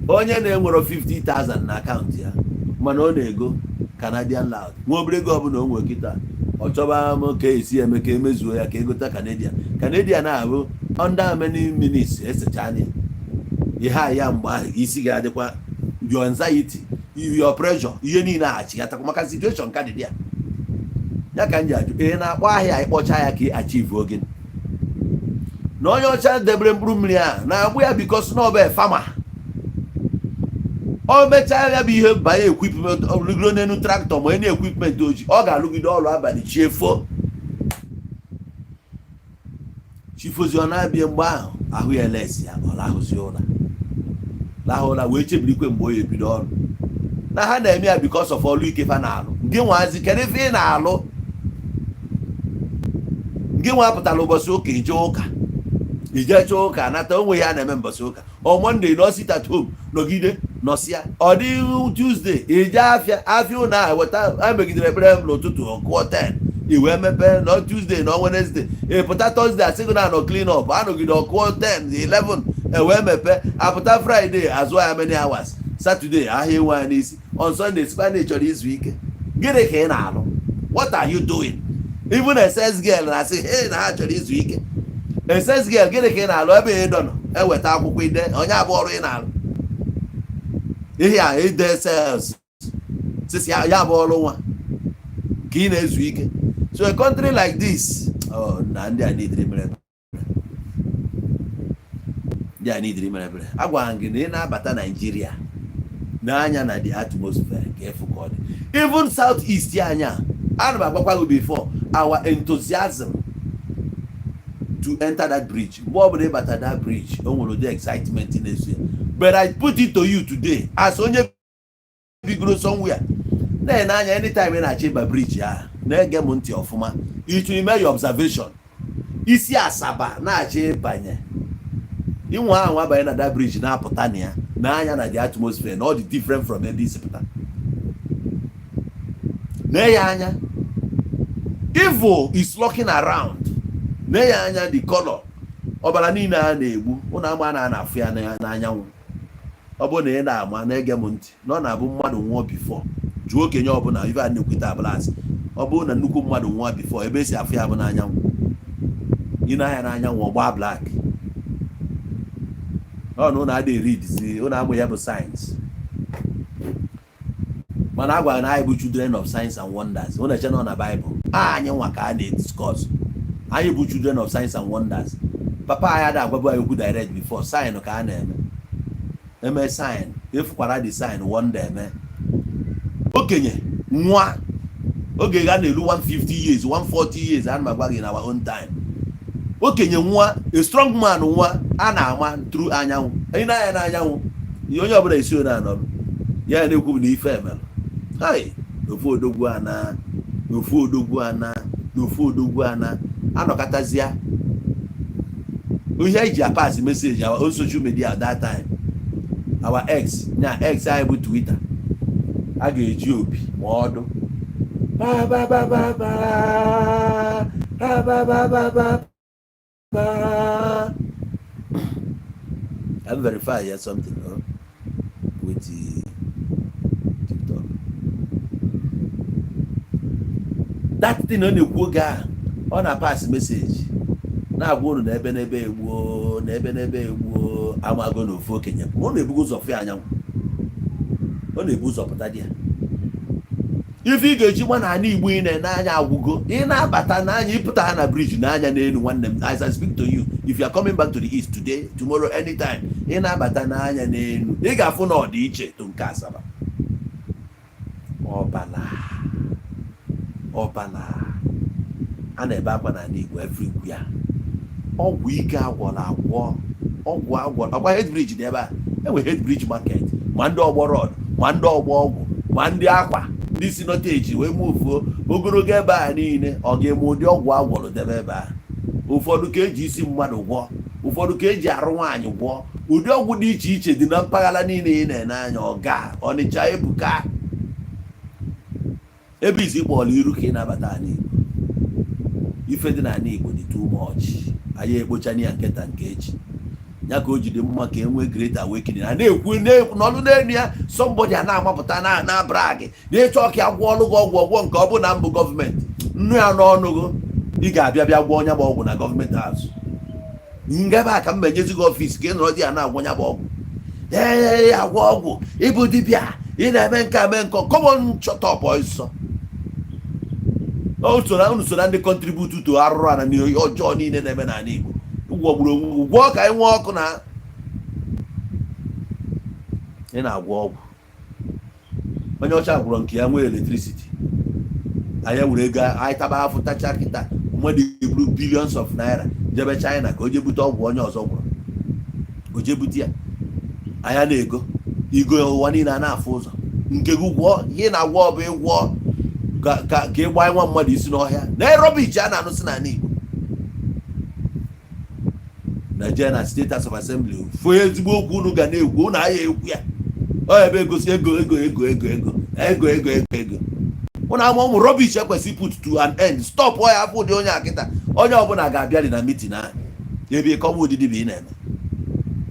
Onye na-enwero 50,000 na akaụntụ ya, mana ọ na-ego Canadian loud, nwa obere ego ọbụla o nwere kịta, ọ chọba m ka esi eme ka emezuo ya ka egota Canadian. Canadian na-abụ under many minutes esecha anya ihe a ya. Mgbe ahụ isi ga-adịkwa, your anxiety, your pressure, ihe niile achịgatakwa maka situation ka dị ya. Ya ka m ji ajụ, ị na-akpọ ahịa, ịkpọcha ya ka ị achieve oge na onye ọcha debere mkpụrụ mmiri a na-agbụ ya, because na ọ bụ farmer. O mechaa ya bụ ihe, banye equipment, rugoro n'elu tractor, ma onye equipment oji ọ ga-alụgide ọrụ abalị chiefo chifozi. Ọ na-abịa mgbe ahụ, ahụ ya elesi ya, ọ lahụzi ụra, lahụ ụra wee chebirikwe mgbe o ya ebido ọrụ. Na ha na-eme ya because of ọrụ ike fa na-alụ. Gị nwazi, kedu ife ị na-alụ? Gị nwa pụtara ụbọchị ụka, ije ụka, ijecha ụka nata onwe ya na-eme mbọchị ụka. Ọ Monday nọ sit at home, nọgide nọsịa. Ọ dị Tuesday, ije afịa, afịa ụnụ ahụ weta emegidere ekpere m n'ụtụtụ, ọkụọ 10, i wee mepee. Nọ Tuesday na Wednesday, ị pụta Thursday, asị gị na anọ clean up, anọgide ọkụọ 10, 11, ewee mepee. Apụta Friday, azụ ya many hours. Saturday, ahịa enwe ya n'isi. On Sunday, sikwa na ị chọrọ izu ike. Gịnị ka ị na-alụ? What are you doing? Even a sales girl na-asị hey na ha chọrọ izu ike. A sales girl, gịnị ka ị na-alụ ebe ị dọ nọ eweta akwụkwọ ide? Onye abụ ọrụ ị na-alụ ihe a, ide sales sisi ya bụ ọrụ nwa ka ị na-ezu ike. So a country like this, oh, na ndị a nidiri mere, ndị a nidiri mere ebere. Agwara m gị na ị na-abata Naijiria n'anya na the atmosphere ka efu ka ọ dị. Even South East anya, ana m agwakwa gị before, our enthusiasm to enter that bridge, mgbe ọbụla ịbata that bridge, o nwere ụdị excitement na-eso ya. But I put it to you today, as onye bigoro somewhere na-ene anya, anytime ị na-achọ ịba bridge ahụ, na-ege m ntị ọfụma, itu ime your observation. Isi Asaba na-achọ ịbanye, inwe ahụ abanye na that bridge, na-apụta na ya n'anya na the atmosphere na ọ dị different from ebe isi pụta. Nee ya anya, evil is looking around. Nee ya anya, the color ọbara niile a na-egbu ụnụ ama na a na-afụ ya n'anyanwụ. Ọ bụrụ na ị na-ama, na-ege m ntị, na ọ na-abụ mmadụ nwụọ before, jụọ okenye ọbụla ife a na-ekwute abụlasị. Ọ bụrụ na nnukwu mmadụ nwụọ before, ebe esi afụ ya bụ n'anyanwụ. Ị na-anya n'anyanwụ, ọgba black. Ọ na ụnụ adịghị read, ụnụ amụ ya bụ science. Mana a gwara na anyị bụ children of science and wonders. Ụnụ eche nọ na Bible anyị nwa ka a na-ediscuss. Anyị bụ children of science and wonders. Papa anyị ada agwabu anyị okwu direct before, sign ka a na-eme eme sign, efukwara the sign, wonder eme. Okenye nwa oge ga na-eru 150 years, 140 years, ana m agwa gị, na our own time, okenye nwa, a strong man nwa, a na-ama through anyanwụ. Anyị na-anya n'anyanwụ, ihe onye ọbụla esi one anọrụ ya na-ekwu bụ na ife emelụ hai n'ofu odogwu ana, n'ofu odogwu ana, n'ofu odogwu ana. Anọkọtazịa ihe eji apass message, our own social media at that time, our X nya X anyị bụ Twitter, a ga-eji opi ma ọdụ ba ba ba ba ba ba ba ba ba ba ba. I verify here something, no? With the TikTok, that thing ọ na-ekwu oge ahụ, ọ na-pass message na-agwa unu na ebe n'ebe egbuo, na ebe n'ebe egbuo, amago na ofu okenye ọ na-ebugo ụzọ fụ ya anyanwụ, ọ na-ebu ụzọ pụta di ya. Ife ị ga-eji gba n'ala Igbo ị na-ene anya agwụgo. Ị na-abata n'anya, ịpụta ha na bridge n'anya n'elu. Nwanne m, as I speak to you, if you are coming back to the east today, tomorrow, anytime ị na-abata n'anya n'elu, ị ga-afụ na ọ dị iche to nke Asaba. Ọbala, ọbala a na-ebe akwa n'ala Igbo everywhere. Ọgwụ ike agwọrọ agwọ, ọgwụ agwọrọ akwa. Head bridge dị ebe a, enwe head bridge market, ma ndị ọgbọ rod, ma ndị ọgbọ ọgwụ, ma ndị akwa, ndị si nọteji wee mufuo ogologo ebe a niile. Ọ ga-eme ụdị ọgwụ agwọrọ debe ebe a. Ụfọdụ ka eji isi mmadụ gwọọ, ụfọdụ ka eji arụ nwaanyị gwọọ. Ụdị ọgwụ dị iche iche dị na mpaghara niile ị na-ene anya. Ọga Ọnịcha ebuka. Ebe izi kpọrọ iru ka ị na-abata ala Igbo, ife dị n'ala Igbo dị too much. Anyị ekpochana ya nketa nke echi ya ka o jide mma ka e nwee great awakening. A na-ekwu na-ekwu n'ọnụ n'elu ya, somebody a na-amapụta na brag na-eche ọka ya gwọ ọlụ gị ọgwụ, ọgwọ nke ọ bụ na mbụ gọọmenti nnu ya n'ọnụ gị. Ị ga-abịa bịa gwọ onye bụ ọgwụ na government house ngebe a ka m menyezi gị office ka ị nọrọ di ya na-agwọ ya bụ ọgwụ. Ee, agwọ ọgwụ, ịbụ dibịa, ị na-eme nke a, mee nke common. Shut up ọsọ. Unu so na ndị contribute to arụrụ ana na ihe ọjọọ niile na-eme n'ala Igbo. Gwọgburu onwe gị, gwọọ ka anyị nwee ọkụ na ị na-agwọ ọgwụ. Onye ọcha gwụrọ nke ya nwee electricity. Anyị were ego anyị taba afụ tacha. Kịta mmadụ eburu billions of naira jebe China ka o jee bute ọgwụ onye ọzọ gwụrụ, o jee bute ya. Anya na-ego igo ụwa niile a na-afụ ụzọ nke gị gwọọ ihe ị na-agwọ. Ọ bụ ịgwọ ka ị gbaa nwa mmadụ isi n'ọhịa na rubbish a na-anụsị n'ala Igbo. Nigeria na State House of Assembly, fụ ezigbo okwu unu ga na-ekwu, unu agha ekwu ya. Ọ ebe egosi ego, ego, ego, ego, ego, ego, ego, ego, ego. Ụnụ ama ụmụ rubbish ekwesị put to an end. Stop ọ ya. Afọ ụdị onye akịta, onye ọbụla ga-abịa dị na meeting ahụ ebe ịkọwa ụdị dibịa ị na-eme.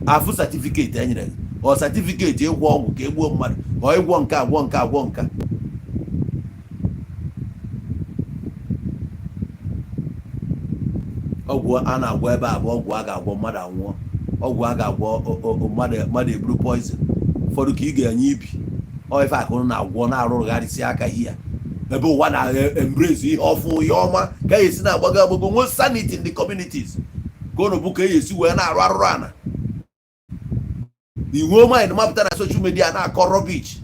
Afụ certificate e nyere gị, ọ certificate ịgwọ ọgwụ ka egbuo mmadụ, ọ ịgwọ nke agwọ, nke agwọ nka. Ọgwụ a na-agwọ ebe a bụ ọgwụ a ga-agwọ mmadụ anwụọ, ọgwụ a ga-agwọ mmadụ eburu poison. Ụfọdụ ka ị ga-enye ibi. Ọ ife akụrụ na-agwọ na-arụrụgharịsị aka hia ebe ụwa na-embrace ihe ọfụ, ihe ọma ka e esi na-agbago agbago, nwee sanity in the communities, ka unu bụ ka e esi wee na-arụ arụrụ ana inwe mind mapụta na social media na-akọ rubbish.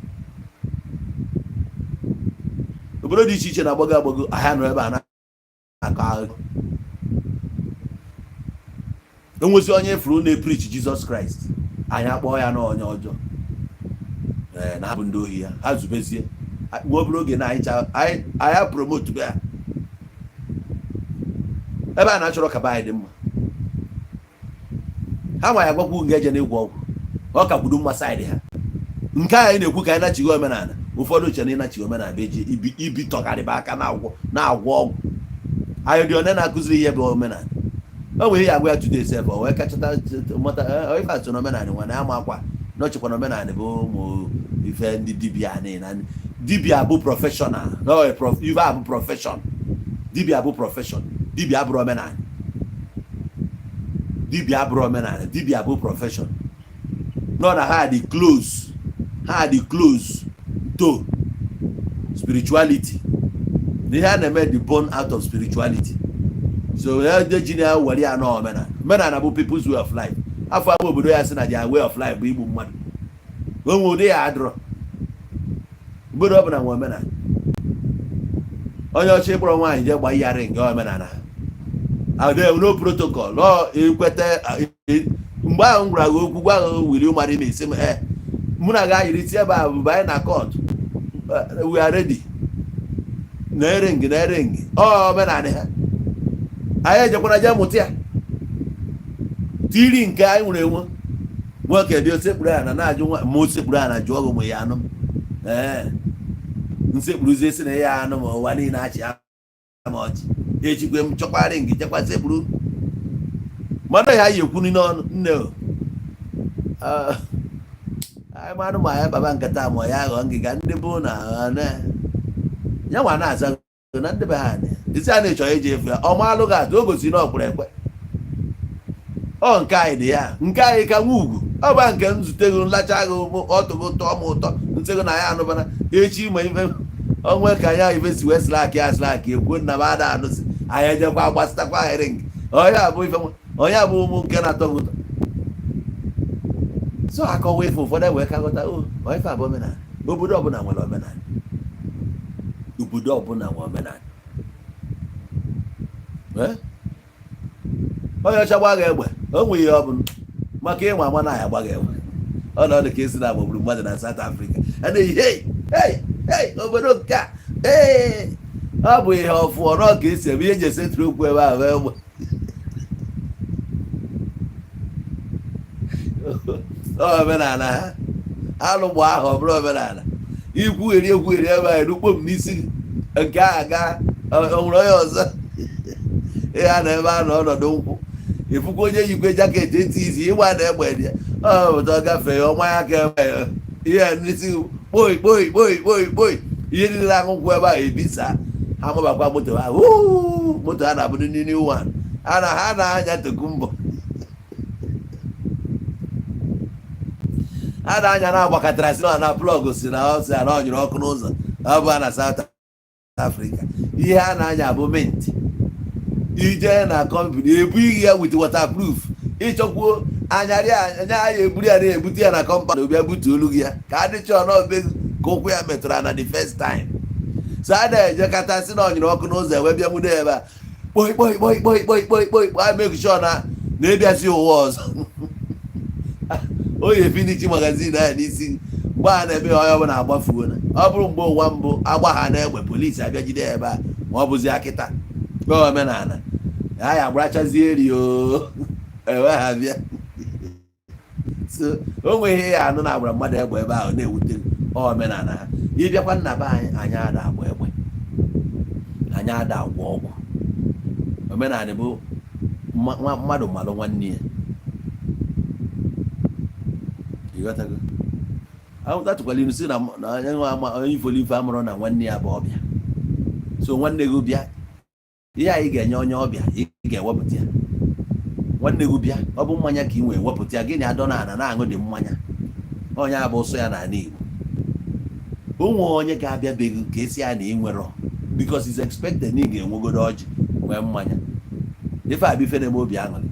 Obodo dị iche iche na-agbago agbago, ahịa nọ ebe a na-akọ akụkọ. Enwezi onye furu na-epreach Jizọs Kraịst, anyị akpọọ ya na onye ọjọọ. Ee, na ha bụ ndị ohi ya ha zubezie nwa obere oge na anyị anyị promote be ya ebe a na-achọrọ ka be anyị dị mma. Ha nwa ya gwakwu nga eje n'ịgwọ ọgwụ, ọ ka kwudo mma side ha. Nke a anyị na-ekwu ka anyị nachighị omenala. Ụfọdụ uche na ịnachighị omenala bụ eji ibi ibi tọgharịba aka na-agwọ na-agwọ ọgwụ. Anyị dị one na-akụziri ihe bụ omenala. O nwere ihe agwa ya today sef, o wee kachata mata ife atụ na omenala nwa na ama akwa na ọchịkwa na omenala bụ ụmụ ife ndị dibịa niile. Dibịa bụ professional, no, ife a bụ profession. Dibịa bụ profession, dibịa bụrụ omenala. Dibịa bụrụ omenala, dibịa bụ profession. Nọ na ha dị close, ha dị close to spirituality, na ihe a na-eme dị born out of spirituality. So ya ji na were ya na omenala. Omenala bụ people's way of life. Afọ ama obodo ya sị na their way of life bụ igbu mmadụ, onwe ụdị ya adịrọ. Obodo ọbụla nwe omenala. Onye ọcha ịkpọrọ nwaanyị jee gba ya ring, omenala ha no protocol ọ ekweta. Mgbe ahụ m gwara gị okwu, gwa gị wiri mara ime isi m, ee, mụ na gị ayiri si ebe a bụ anyị na court, we are ready na ring na ring. Ọ omenala ha, anyị ejekwana jee mụta ya tiri nke anyị nwere enwe. Nwoke dị osekpuru ana na-ajụ nwa ma osekpuru ana jụọ gị ụmụ ya anụ m. Ee, nsekpuruzie si na ya anụ ma ụwa niile achị ama ọchị. Echikwe m chọkwarị nke chekwa sekpuru mmadụ ya yi ekwu n'ọnụ nne o. Ah, anyị marụ ma ya baba nkata ma ya ghọọ ngịga ndị bụ na ya nwa na-aza na ndị be ha isi a na-echọ iji efu ya. Ọ maalụ gị atụ o gosi na ọ kwere ekwe. Ọ nke anyị dị ya, nke anyị ka nwa ugwu. Ọ bụ nke nzute gị, nlacha gị, ọtụ gị, tọọ m ụtọ, nsị gị na ya anụbana echi ma ife. Onwe ka ya ife si wee slack ya, slack ekwuo nna m ada anụsị anyị, ejekwa gbasitakwa ring. Onye abụ ife, onye abụ ụmụ nke na-atọ gị ụtọ. So akọwa ife ụfọdụ wee ka ghọta o ife abụ omenala. Obodo ọbụla nwere omenala, obodo ọbụla nwere omenala. Eh? Onye ọcha gbagha egbe, o nweghị ihe ọ bụla maka ịnwa ama na ya gbagha egbe. Ọ nọ dị ka esi na agbagburu mmadụ na South Africa, a na-eyi, "Hey, hey, hey, obodo nke a, ee, ọ bụ ihe ọfụ ọnọ ka esi eme ihe eji esetụrụ okwu ebe ahụ egbe." Ọ omenala ha alụgbọ ahụ, ọ bụrụ omenala ikwugheri ekwugheri ebe ahụ erukpo m n'isi gị nke ahụ gaa. O nwere onye ọzọ ihe a na ebe a nọ ọnọdụ nkwụ ifukwa onye yikwe jacket eti isi ịgba na egbe dị ya, ọ pụta ọ gafee ọnwa ya aka ebe ya ihe n'isi, kpoi kpoi kpoi kpoi kpoi, ihe niile na-aṅụ nkwụ ebe ahụ ebisa ha, mabakwa moto ha. Huu, moto ha na-abụ ndị new one ha na ha na-anya tokumbo, ha na-anya na-agbakọtara si na plug si na ọ si na ọ nyụrụ ọkụ n'ụzọ. Ọ bụ na South Africa ihe a na-anya bụ mint. Ije na company ebu ihe ya with waterproof, ịchọkwuo anyarị anya ya eburu ya na-ebute ya na company, bịa butu olu gị ya ka adịcha ọnọbe ka ụkwụ ya metụrụ na the first time. So a na-ejekọta si na ọ nyụrụ ọkụ n'ụzọ, ewee bịa nwude ebe a, kpoi kpoi kpoi kpoi kpoi kpoi kpoi kpoi, make sure na na-ebiazi ụwa ọzọ o yi finish magazine ahụ n'isi. Mgbe a na-eme ya, onye ọbụla agbafuo na ọ bụrụ mgbe ụwa mbụ agba ha n'egbe, polisi abịa jide ya ebe a. Ma ọ bụzi akịta omenala ya ya agbarachazie eri o ewe ha bịa. So o nweghị ihe ya anụ na agbara mmadụ egbe ebe ahụ na-ewute omenala ha. Ịbịakwa nna be anyị, anyị ada agba egbe, anyị ada agwọ ọgwụ. Omenala bụ mmadụ malụ nwanne ya. Ịghọtago? Atụkwala ilu si na onye nwe ama onye ifolu ife amụrụ na nwanne ya bụ ọbịa. So nwanne gị bịa, ihe anyị ga-enye onye ọbịa, ị ga-ewepụta ya. Nwanne gị bịa, ọ bụ mmanya ka ị nwee, wepụta ya. Gịnị adọ na ana na-aṅụ dị mmanya onye abụ ụsọ ya n'ala Igbo. O nwee onye ga-abịa be gị ka esi ya na ị nwere, because it's expected na ị ga-enwegodo ọjị, nwee mmanya. Ife a bụ ife na-eme obi aṅụrị.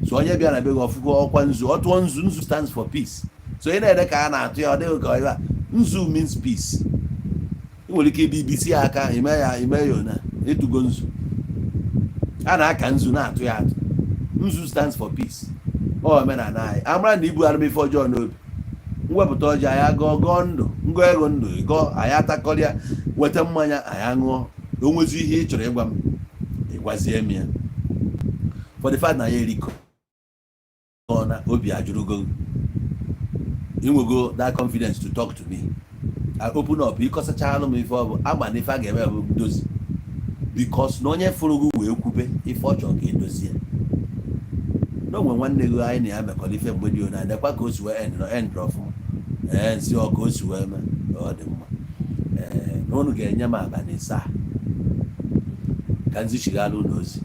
So onye bịa na be gị ọfụgo ọkwa nzu, ọ tụọ nzu. Nzu stands for peace. So ị na-ede ka a na-atụ ya, ọ dịghị ka ebe a nzu means peace. Ị nwere ike ibi ibisi ya aka ime ya, ime ya ona ịtụgo nzu. A na-aka nzu na-atụ ya atụ. Nzu stands for peace. Ọ omenala anyị amara na ibu arụm ife ọjọọ n'obi. Mwepụta ọjọọ anyị agọọ gọọ ndụ ngọ ego ndụ gọọ anyị atakọrịa, weta mmanya anyị aṅụọ. O nwezi ihe ị chọrọ ịgwa m, ịgwazie m ya. For the fact na ya erikọ na obi ajụrụgo, inwego that confidence to talk to me, I open up, ịkọsachalụ m ife ọ bụ ama na ife a ga-eme bụ dozi, because na onye fụrụ gị wee kwube ife ọ chọrọ ka edozie na onwe nwanne gị anyị na ya mekọrọ ife mgbe dị ona nekwa ka o si wee end end ọfụma. Ee, nsị ọ ka o si wee mee, ọ dị mma. Ee, na unu ga-enye m abalị 7 ka nzichighala unu ozi.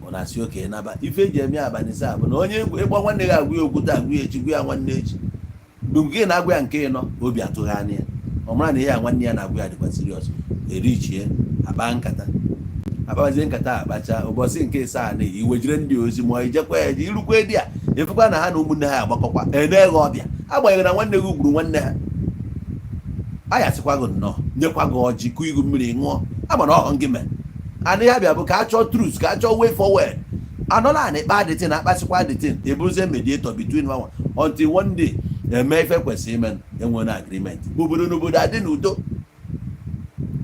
Ọ na-asị oke naba. Ife eji eme abalị 7 bụ na onye ịkpọ nwanne gị agwa ya okwu taa, agwa ya echi, gwa ya nwanne echi, mgbe gị na-agwa ya nke ịnọ, obi atụghị anya ya, ọ mara na ihe a nwanne ya na-agwa ya dịkwa serious. Erichie akpa nkata, akpazie nkata, akpacha ụbọchị nke ịsaa na iwejire ndị ozi ma ijekwa ya eje irukwe di ya, efekwa na ha na ụmụnne ha agbakọkwa eneghe ọbịa, agbanyeghị na nwanne gị gburu nwanne ha. A sịkwa gị nnọọ, nyekwa gị ọjị, kụ igu mmiri ṅụọ, ama na ọhụ gị mee anụ ya bịa bụ ka a chọọ truth, ka a chọọ way forward. Anọla ana ikpe adịtin akpasịkwa adịtin, eburuzie mediator between ha until one day eme ife kwesịrị ime, enwere agreement, obodo n'obodo adị n'udo,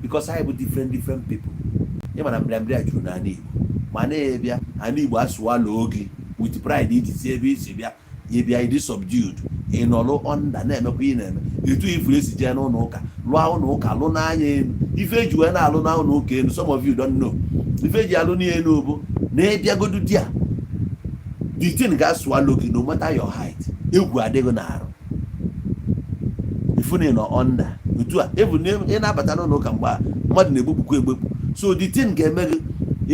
because anyị bụ different different people. Ịma na mbịambịa juru n'ala Igbo, ma na-ebịa ala Igbo asụwala oge with pride iji si ebe isi bịa. Ịbịa ịdị subdued, ị nọrọ under na-emekwa ị na-eme etu ifuru esi jee n'ụlọ ụka, lụọ ụlọ ụka, lụ n'anya elu. Ife eji wee na-alụ na ụlọ ụka elu, some of you don't know, ife eji alụ n'elu bụ na ịbịagodu di a, the thing ga-asụwalo gị no matter your height. Egwu adịghị n'arụ ifu na ị nọ under otu a ebu ị na-abata n'ụlọ ụka mgbe a mmadụ na-egbupụkwa egbepụ. So the thing ga-eme gị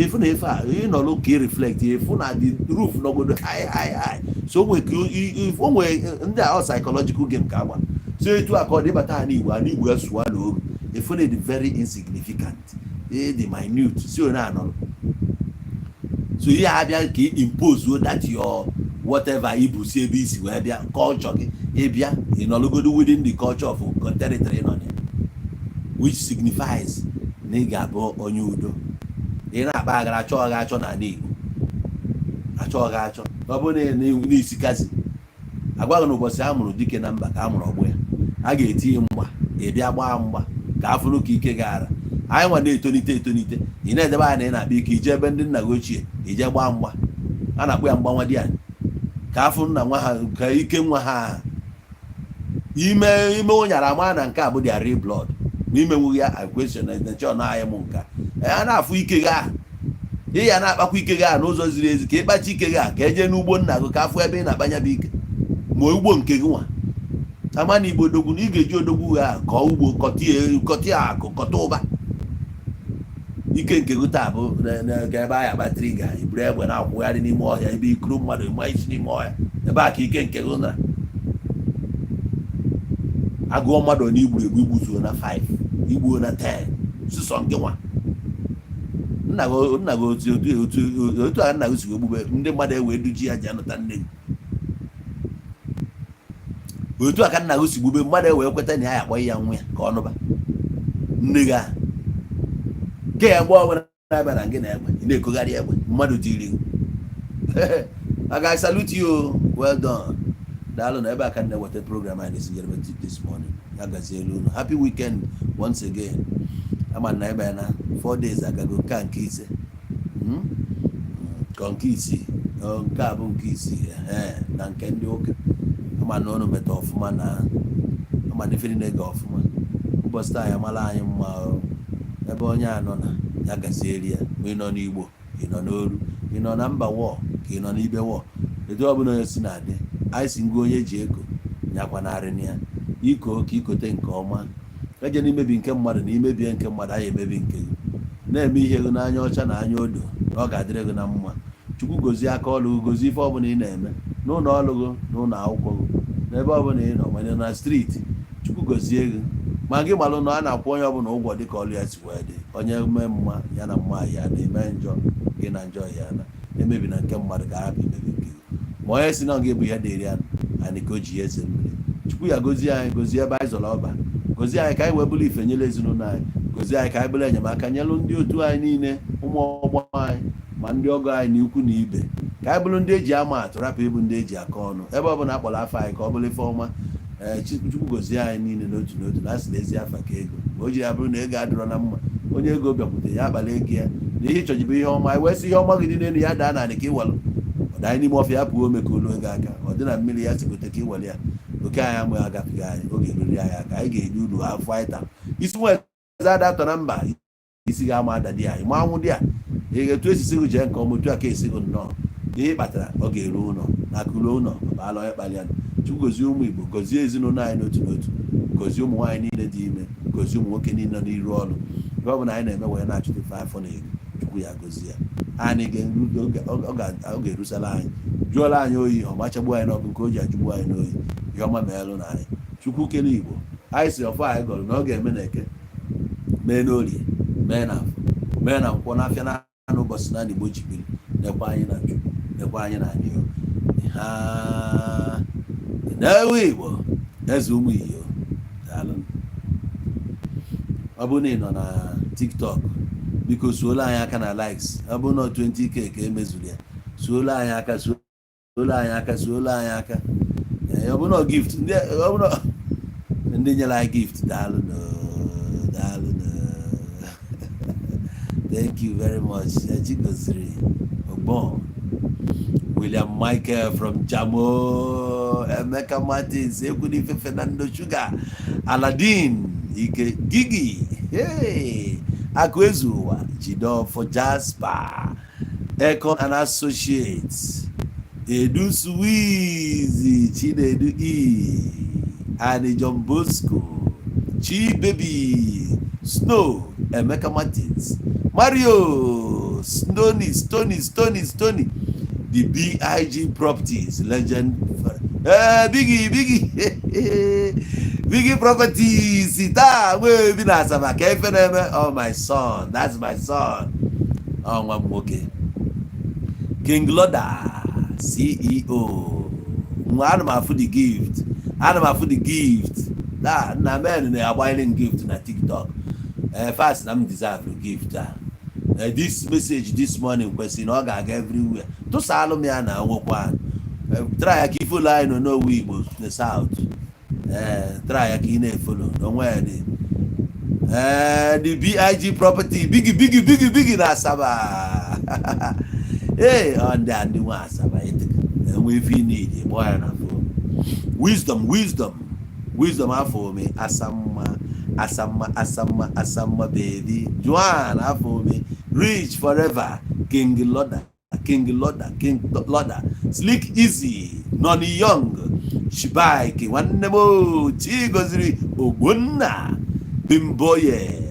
ifu na ife a ị nọrọ ka ị reflect, ifu na the roof nọgodo high high high. So o nwee ndị a, ọ psychological game ka agba. So etu a ka ọ dị ịbata ala Igbo, ala Igbo esụwa n'oge. Efone dị very insignificant, dị minute, si onye anọrọ. So ihe abịa ka ị impose that your whatever ibu si ebe isi wee bịa, culture gị, ịbịa ịnọlụgodo within the culture of territory nọ na ya, which signifies na ị ga-abụ onye udo. Ị na-akpa aghara, achọ gị achọ n'ala Igbo, achọ gị achọ. Ọ bụrụ na n'isikazi agwaghị na ụbọchị a mụrụ dike na mba ka a mụrụ ọgbụ ya, a ga-etinye mgba, ị bịa gbaa mgba ka afụrụ ka ike gara. Anyị nwa na-etonite etonite, ị na-edebe anya na ị na-akpa ike, ije ebe ndị nna gị ochie, ije gbaa mgba a na-akpọ ya mgba nwa di anyị, ka afụ nna nwa ha, ka ike nwa ha ime ime ụnyara ama na nke a bụ their real blood. Ma imenwughị ya, I question na nche ọ na-anyị mụ nka a na-afụ ike gị ahụ. Ị ya na-akpakwa ike gị ahụ n'ụzọ ziri ezi, ka ịkpacha ike gị ahụ, ka eje n'ugbo nna gị, ka afụ ebe ị na-akpanya bụ ike, ma ugbo nke gị nwa ama na Igbo odogwu, na ị ga-eji odogwu gị ahụ kọọ ugbo, kọtie akụ, kọta ụba. Ike nke gị taa bụ ka ebe ahụ akpatịrị ga iburu egbe na-akwụgharị n'ime ọhịa, ebe ikuru mmadụ ma isi n'ime ọhịa, ebe a ka ike nke gị nara. Agụọ mmadụ na igburu egbu, igbuzuo na 5, igbuo na 10, sụsọ nke nwa nna gị, nna gị otu a nna gị si egbube ndị mmadụ ewee duji ya ji anụta nne gị. Otu a ka nna gị si gbube mmadụ ewee kweta na ya akpọ ya nwa ya ka ọ nụba nne gị ahụ. Ke ya mgbe ọbụla na-abịa na gị na egbe, ị na-ekogharị egbe mmadụ tiri gị. I salute you, well done, daalụ. Na ebe a ka m na-eweta program anyị na-esi njedebe this morning. Ya gazielu unu. Happy weekend once again. Ama na ebe na 4 days agago, nke a nke ise. Ka nke isii. Ọ, nke a bụ nke isii, ehe, na nke ndị ụka. Ama na unu meta ọfụma, na ama na ife niile ga ọfụma. Ụbọchị taa ya mara anyị mma o. Ebe onye a nọ na ya gazieri ya, ma ị nọ n'Igbo, ị nọ n'oru, ị nọ na mba wọ, ka ị nọ n'ibe wọ, etu ọbụla onye si na-adị. Anyị si ngwa, onye ji ego nyakwanarị ya iko ka ikote nke ọma, eje n'imebi nke mmadụ na imebie nke mmadụ, anyị emebi nke gị. Na-eme ihe gị n'anya ọcha na anya odo, na ọ ga-adịrị gị na mma. Chukwu gozie aka ọlụ gị, gozie ife ọbụla ị na-eme n'ụlọ ọlụ gị, n'ụlọ akwụkwọ gị, n'ebe ọbụla ị nọ, ma na street. Chukwu gozie gị. Ma gị malụ na a na-akwụ onye ọbụla ụgwọ dịka ọlụ ya si wee dị. Onye mee mma, ya na mma ya na-eme, njọ gị na njọ ya na emebi na nke mmadụ, ka hapụ imebi nke gị. Ma onye si na ọ ga-ebu ya dịrị ya anyị, ka o ji ya eze mmiri. Chukwu ya gozie anyị, gozie ebe anyị zọrọ ọba, gozie anyị ka anyị wee bụrụ ife nyere ezinụlọ anyị, gozie anyị ka anyị bụrụ enyemaka nyelụ ndị otu anyị niile, ụmụ ọgbọ anyị, ma ndị ọgọ anyị na ikwu na ibe, ka anyị bụrụ ndị eji ama atụ, rapụ ịbụ ndị eji aka ọnụ. Ebe ọ bụla akpọrọ afọ anyị, ka ọ bụrụ ife ọma. Ee, Chukwu gozie anyị niile n'otu n'otu. Na asị na ezi afa ka ego, ma o ji ya bụrụ na ego adịrọ na mma, onye ego bịakwute ya akpala ego ya na ihe ịchọjibu ihe ọma. Anyị wee sị ihe ọma gị dị n'elu ya daa naanị ka ị walụ, ọ daa n'ime ọfịa, ya pụọ ome ka olu ego aka, ọ dị na mmiri ya sigote ka ị were ya. Oke anyị amụghị agafeghị anyị, oge eriri anyị aka, anyị ga-eji uru afọ anyị taa. Isi nwa eze ada atọ na mba, isi ga-ama ada di anyị ma anwụ dị a. Ị ga-etu esisi gị jee nke ọma, otu a ka esi gị nnọọ ihe ị kpatara, ọ ga-eru ụlọ na akụrụ ụlọ baala onye kpalịa. Chukwu gozie ụmụ Igbo, gozie ezinụlọ anyị n'otu n'otu, gozie ụmụ nwaanyị niile dị ime, gozie ụmụ nwoke niile nọ n'iru ọrụ. Nke ọ bụla anyị na-eme wee na-achụta ife afọ na ego, Chukwu ya gozie ya anyị. Ọ ga-erusala anyị, jụọla anyị oyi, ọ machagbuo anyị n'ọkụ nke o ji ajụgbu anyị n'oyi. Ihe ọma meelụ na anyị. Chukwu kele Igbo anyị si ọfọ anyị gọrọ na ọ ga-eme na Eke, mee n'Orie, mee na Afọ, mee na Nkwọ, n'afịa na n'ụbọchị na Igbo ji biri. Nekwa anyị na Chukwu, nekwa anyị na anyị ha na-ewe Igbo eze ụmụ iyo. Daalụ. Ọ bụrụ na ị nọ na TikTok, biko suola anyị aka na likes. Ọ bụrụ na 20K ka emezuru ya, suola anyị aka, suola anyị aka, suola anyị aka. Ee, ọ bụrụ na gift ndị, ọ bụrụ na ndị nyere anyị gift, daalụ nụ, daalụ nụ. Thank you very much. Chigoziri Ogbon, William Michael from Jamo, Emeka Martins, Ekwunife, Fernando Sugar, Aladdin Ike Gigi, hey, Akụezu Ụwa, Jideofor, Jasper Econ and Associates, Edu Swiz, Chinedu E, Annie John Bosco, Chi Baby, Snow, Emeka Martins, Mario, Stony, Stony, Stony, Stony, the BIG Properties, Legend, Biggie, Biggie, Biggie Properties taa nwee bi na Asaba ka efe na-eme. Oh, my son, that's my son. Ọ nwa m nwoke, King Loda CEO. Nwa ana m afụ the gift, ana m afụ the gift na nna men na-agbanyere m gift na TikTok. Ee, fast na m deserve gift a. This message this morning kwesịrị na ọ ga-aga everywhere. Tụsaalụ m ya na nwekwa. Try ya ka ifollow anyị nọ n'owu Igbo na South. Ee, try ya ka ị na-efollow n'onwe ya dị. Ee, the Big Property, bigi bigi bigi bigi na Asaba. Ee, ọ ndị a, ndị nwe Asaba enwe ife ị need, kpọọ ya na phone. Wisdom, wisdom, wisdom, afọ ome asamma, asamma, asamma, asamma baby Joan, afọ ome rich forever. King Loda, King Loda, King Loda, Slick Easy, Nonny Young, Shibike nwanne m o, Chi goziri Ogbonna Bimboye,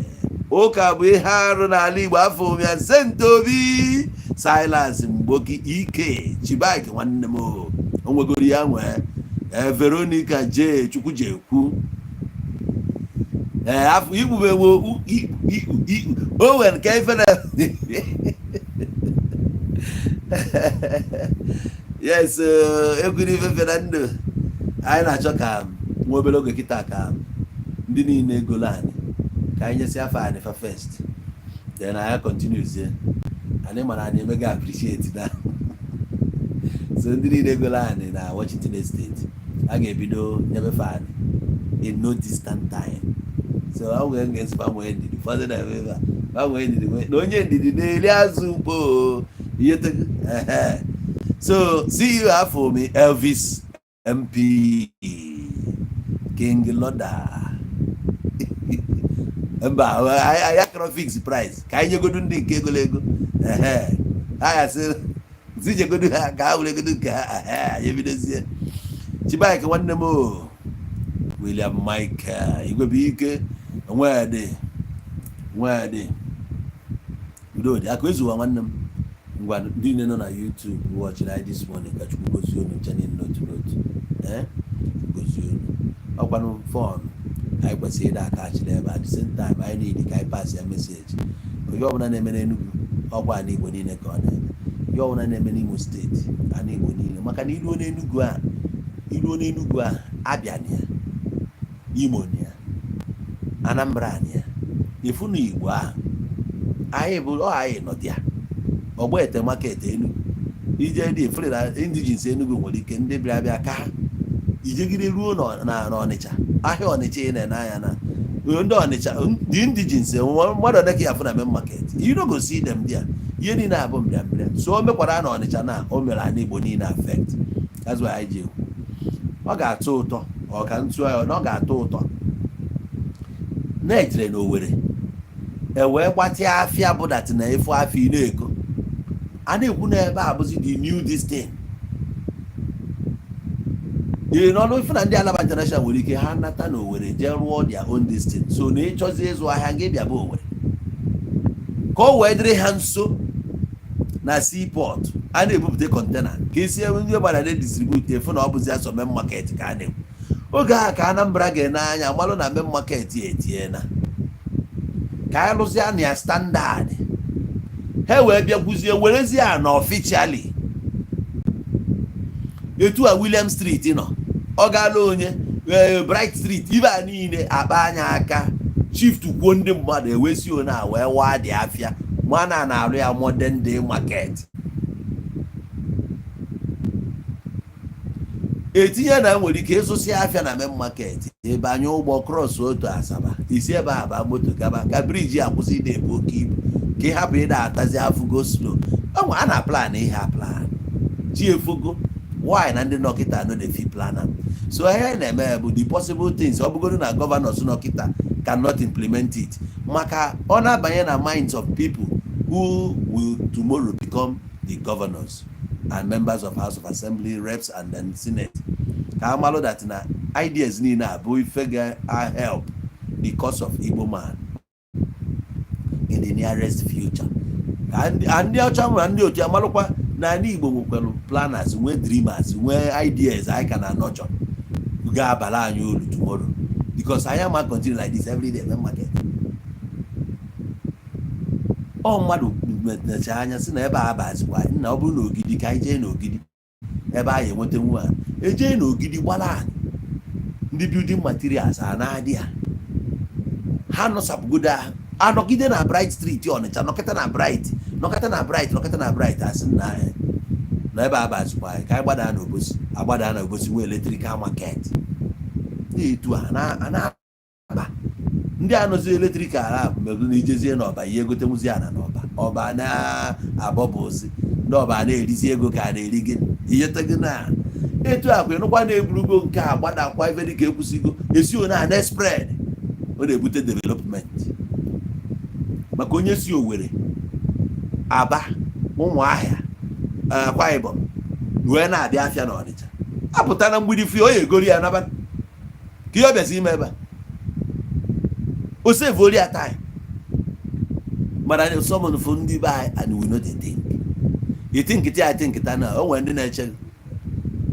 ụka bụ ihe arụ n'ala Igbo, afọ m ya Sentobi Silas Mgboki Ike Chibike nwanne m o, o nwegoro ya nwee. Ee, Veronica J Chukwujekwu. Ee, afọ ikpubewo ikpu ikpu o nwere nke ife na. Yes, egwu n'ifefe na ndụ anyị na-achọ ka nwa obere oge kịta ka ndị niile egolo anyị ka anyị nyesị afọ anyị fa first, then anyị continuezie. Anyị mara anyị emega appreciate na so ndị niile egolo anyị na Washington State a ga-ebido nyebefe anyị in no distant time. So ọ nwere nga gbanwee ndidi, ụfọdụ na-eme ebe a gbanwee ndidi na onye ndidi na-eri azụ mkpo ihe. So see you, afọ me Elvis MP King Loda. Mba, anyị akọrọ fix price ka anyị nyegodu ndị nke egolo ego. Ehe, ha sị zijegodu ha ka ha were egodu nke ha. Ehe, anyị ebidozie. Chibike nwanne m o, William Michael Igwebuike nwedị nwedị udodi akụ ezuwa nwanne m. Ngwa, ndị niile nọ na YouTube watching anyị this morning, ka Chukwu gozie unu ncha niile n'otu n'otu. Ee, gozie unu. Ọkwanụ phone anyị kwesịrị ịda aka achị n'ebe. At the same time, anyị need ka anyị pass ya message. Ihe ọbụla na-eme n'Enugu, ọkwa ala Igbo niile ka ọ na-eme. Ihe ọbụla na-eme n'Imo Steeti, ala Igbo niile, maka na iruo n'Enugu a, iruo n'Enugu a, Abịa na ya, Imo na ya, Anambra na ya, ifu na Igbo ahụ anyị bụ ọ anyị nọdị ya. Ọgbete market Enugu, ije dị efere na indigenes Enugu nwere ike ndị bịara bịa ka ha ijegide ruo n'Ọnịcha, ahịa Ọnịcha ị na-ene anya na ndị Ọnịcha, the indigenes mmadụ ole ka ya afụ na main market? You no go see them there. Ihe niile abụ mbịambịa. So o mekwara na Ọnịcha na o mere ala Igbo niile affect. That's why anyị ji ekwu ọ ga-atọ ụtọ, ọ ka ntụ ya na ọ ga-atọ ụtọ na-ejere na Owerri e wee gbatịa afịa bụ that na efu afịa ị na-eko a na-ekwu na ebe a bụzi the new this thing. Ee, n'ọnụ ife na ndị Alaba International nwere ike ha nata na Owerri jee rụọ their own this thing. So na ịchọzi ịzụ ahịa gị bịa bụ Owerri ka o wee dịrị ha nso na seaport a na-ebupụta container ka esi ebe ndị gbara na-edistribute efu na ọ bụzi asọ main market ka a na-ekwu. Oge a ka Anambra ga-ene anya malụ na main market ya etiena ka anyị lụzie na ya standard, ha wee bịakwuzie werezie ya na officially etu a William Street nọ, ọ gaala onye Bright Street, ibe a niile akpa anya aka shift kwuo ndị mmadụ ewesi one a wee waa dị afịa mana na-arụ ya modern day market etinye na nwere ike ịzụsị afịa na main market ebe anya ụgbọ cross otu Asaba isi ebe a ba moto gaba ka bridge akwụsị ịda ebu oke ibu ka ị hapụ ịda atazi afụgo slow onwe a na plan ihe a plan chi efogo. Why na ndị nọkịta no dey fit plan am? So ihe na-eme bụ the possible things, ọ bụgodu na governors nọkịta cannot implement it, maka ọ na-abanye na minds of people who will tomorrow become the governors and members of House of Assembly, Reps and then Senate, ka amalụ that na ideas niile a bụ ife ga-help the cause of Igbo man in the nearest future, ka ndị ọcha nwere ndị otu amalụkwa na ndị Igbo nwekwara planners, nwee dreamers, nwee ideas anyị ka na nurture ga-abara anyị uru tomorrow. Because anyị ama continue like this every day, main market. Ọ mmadụ necha anya si na ebe a abazikwa nna. Ọ bụrụ na Ogidi, ka anyị jee n'Ogidi ebe anyị enweta nwa a. Ejee n'Ogidi gbara anyị ndị building materials a na-adị ya, ha nọsapụgodo ahụ, anọgide na Bright Street Ọnịcha, nọkịta na Bright, nọkịta na Bright, nọkịta na Bright, asị na anyị na ebe a bazikwa anyị, ka anyị gbadaa n'Obosi. Agbadaa na Obosi, nwee electrical market. Etu a na-aba ndị anọzi electrical a mebụ na ijezie n'Ọba ihe egotenwuzi ana n'Ọba. Ọba na-abọbụzi ndị Ọba na-erizi ego ka a na-eri gịnị ihe tego na etu akwa ịnụkwa na-eburugo nke a gbadakwa ife dịka ekwusigo esi one a na-spread. Ọ na-ebute development maka onye si Owerri, Aba, Ụmụahịa, Akwa Ibom wee na-abịa afịa n'Ọnịcha, apụta na mgbidi fie o ya egori ya naba ka ihe ọ bịazi ime ebe a, o save ori ya time. Mana some for ndị be anyị, and we no dey think. You think ti, I think ta na o nwere ndị na-eche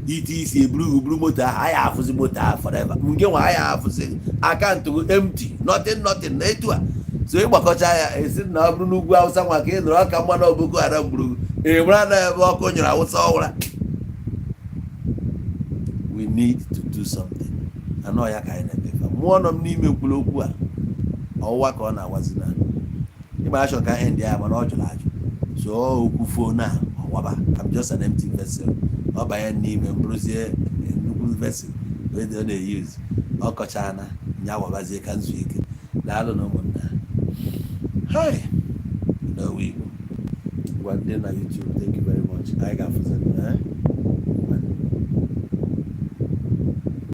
ite isi eburu buru moto ahụ. Anyị afụzi moto ahụ forever, nke nwe anyị afụzi account gị empty, nothing, nothing. Na etu a so ịgbakọcha ya esi na ọ bụrụ n'ugwu Awụsa nwa ka ị nụrụ ọka mmanụ Boko Haram gburu, ị mara na ebe ọkụ nyere Awụsa ọwụra. We need to do something. Anọ ya ka anyị na-emefe. Mmụọ nọ m n'ime kwuru okwu a ọwụwa ka ọ na-awazi na ịgba achọ ka end ya, mana ọ jụrụ ajụ so okwu phone a ọwaba. I'm just an empty vessel. Ọ banye n'ime m bụrụzie nnukwu vessel ọ na-eyuzu. Ọ kọchana nya wabazie ka nzu ike. Daalụ na ụmụnna. Hi n'owe Igbo, gwa ndị na YouTube, thank you very much. Anyị ga-afụzi, eh?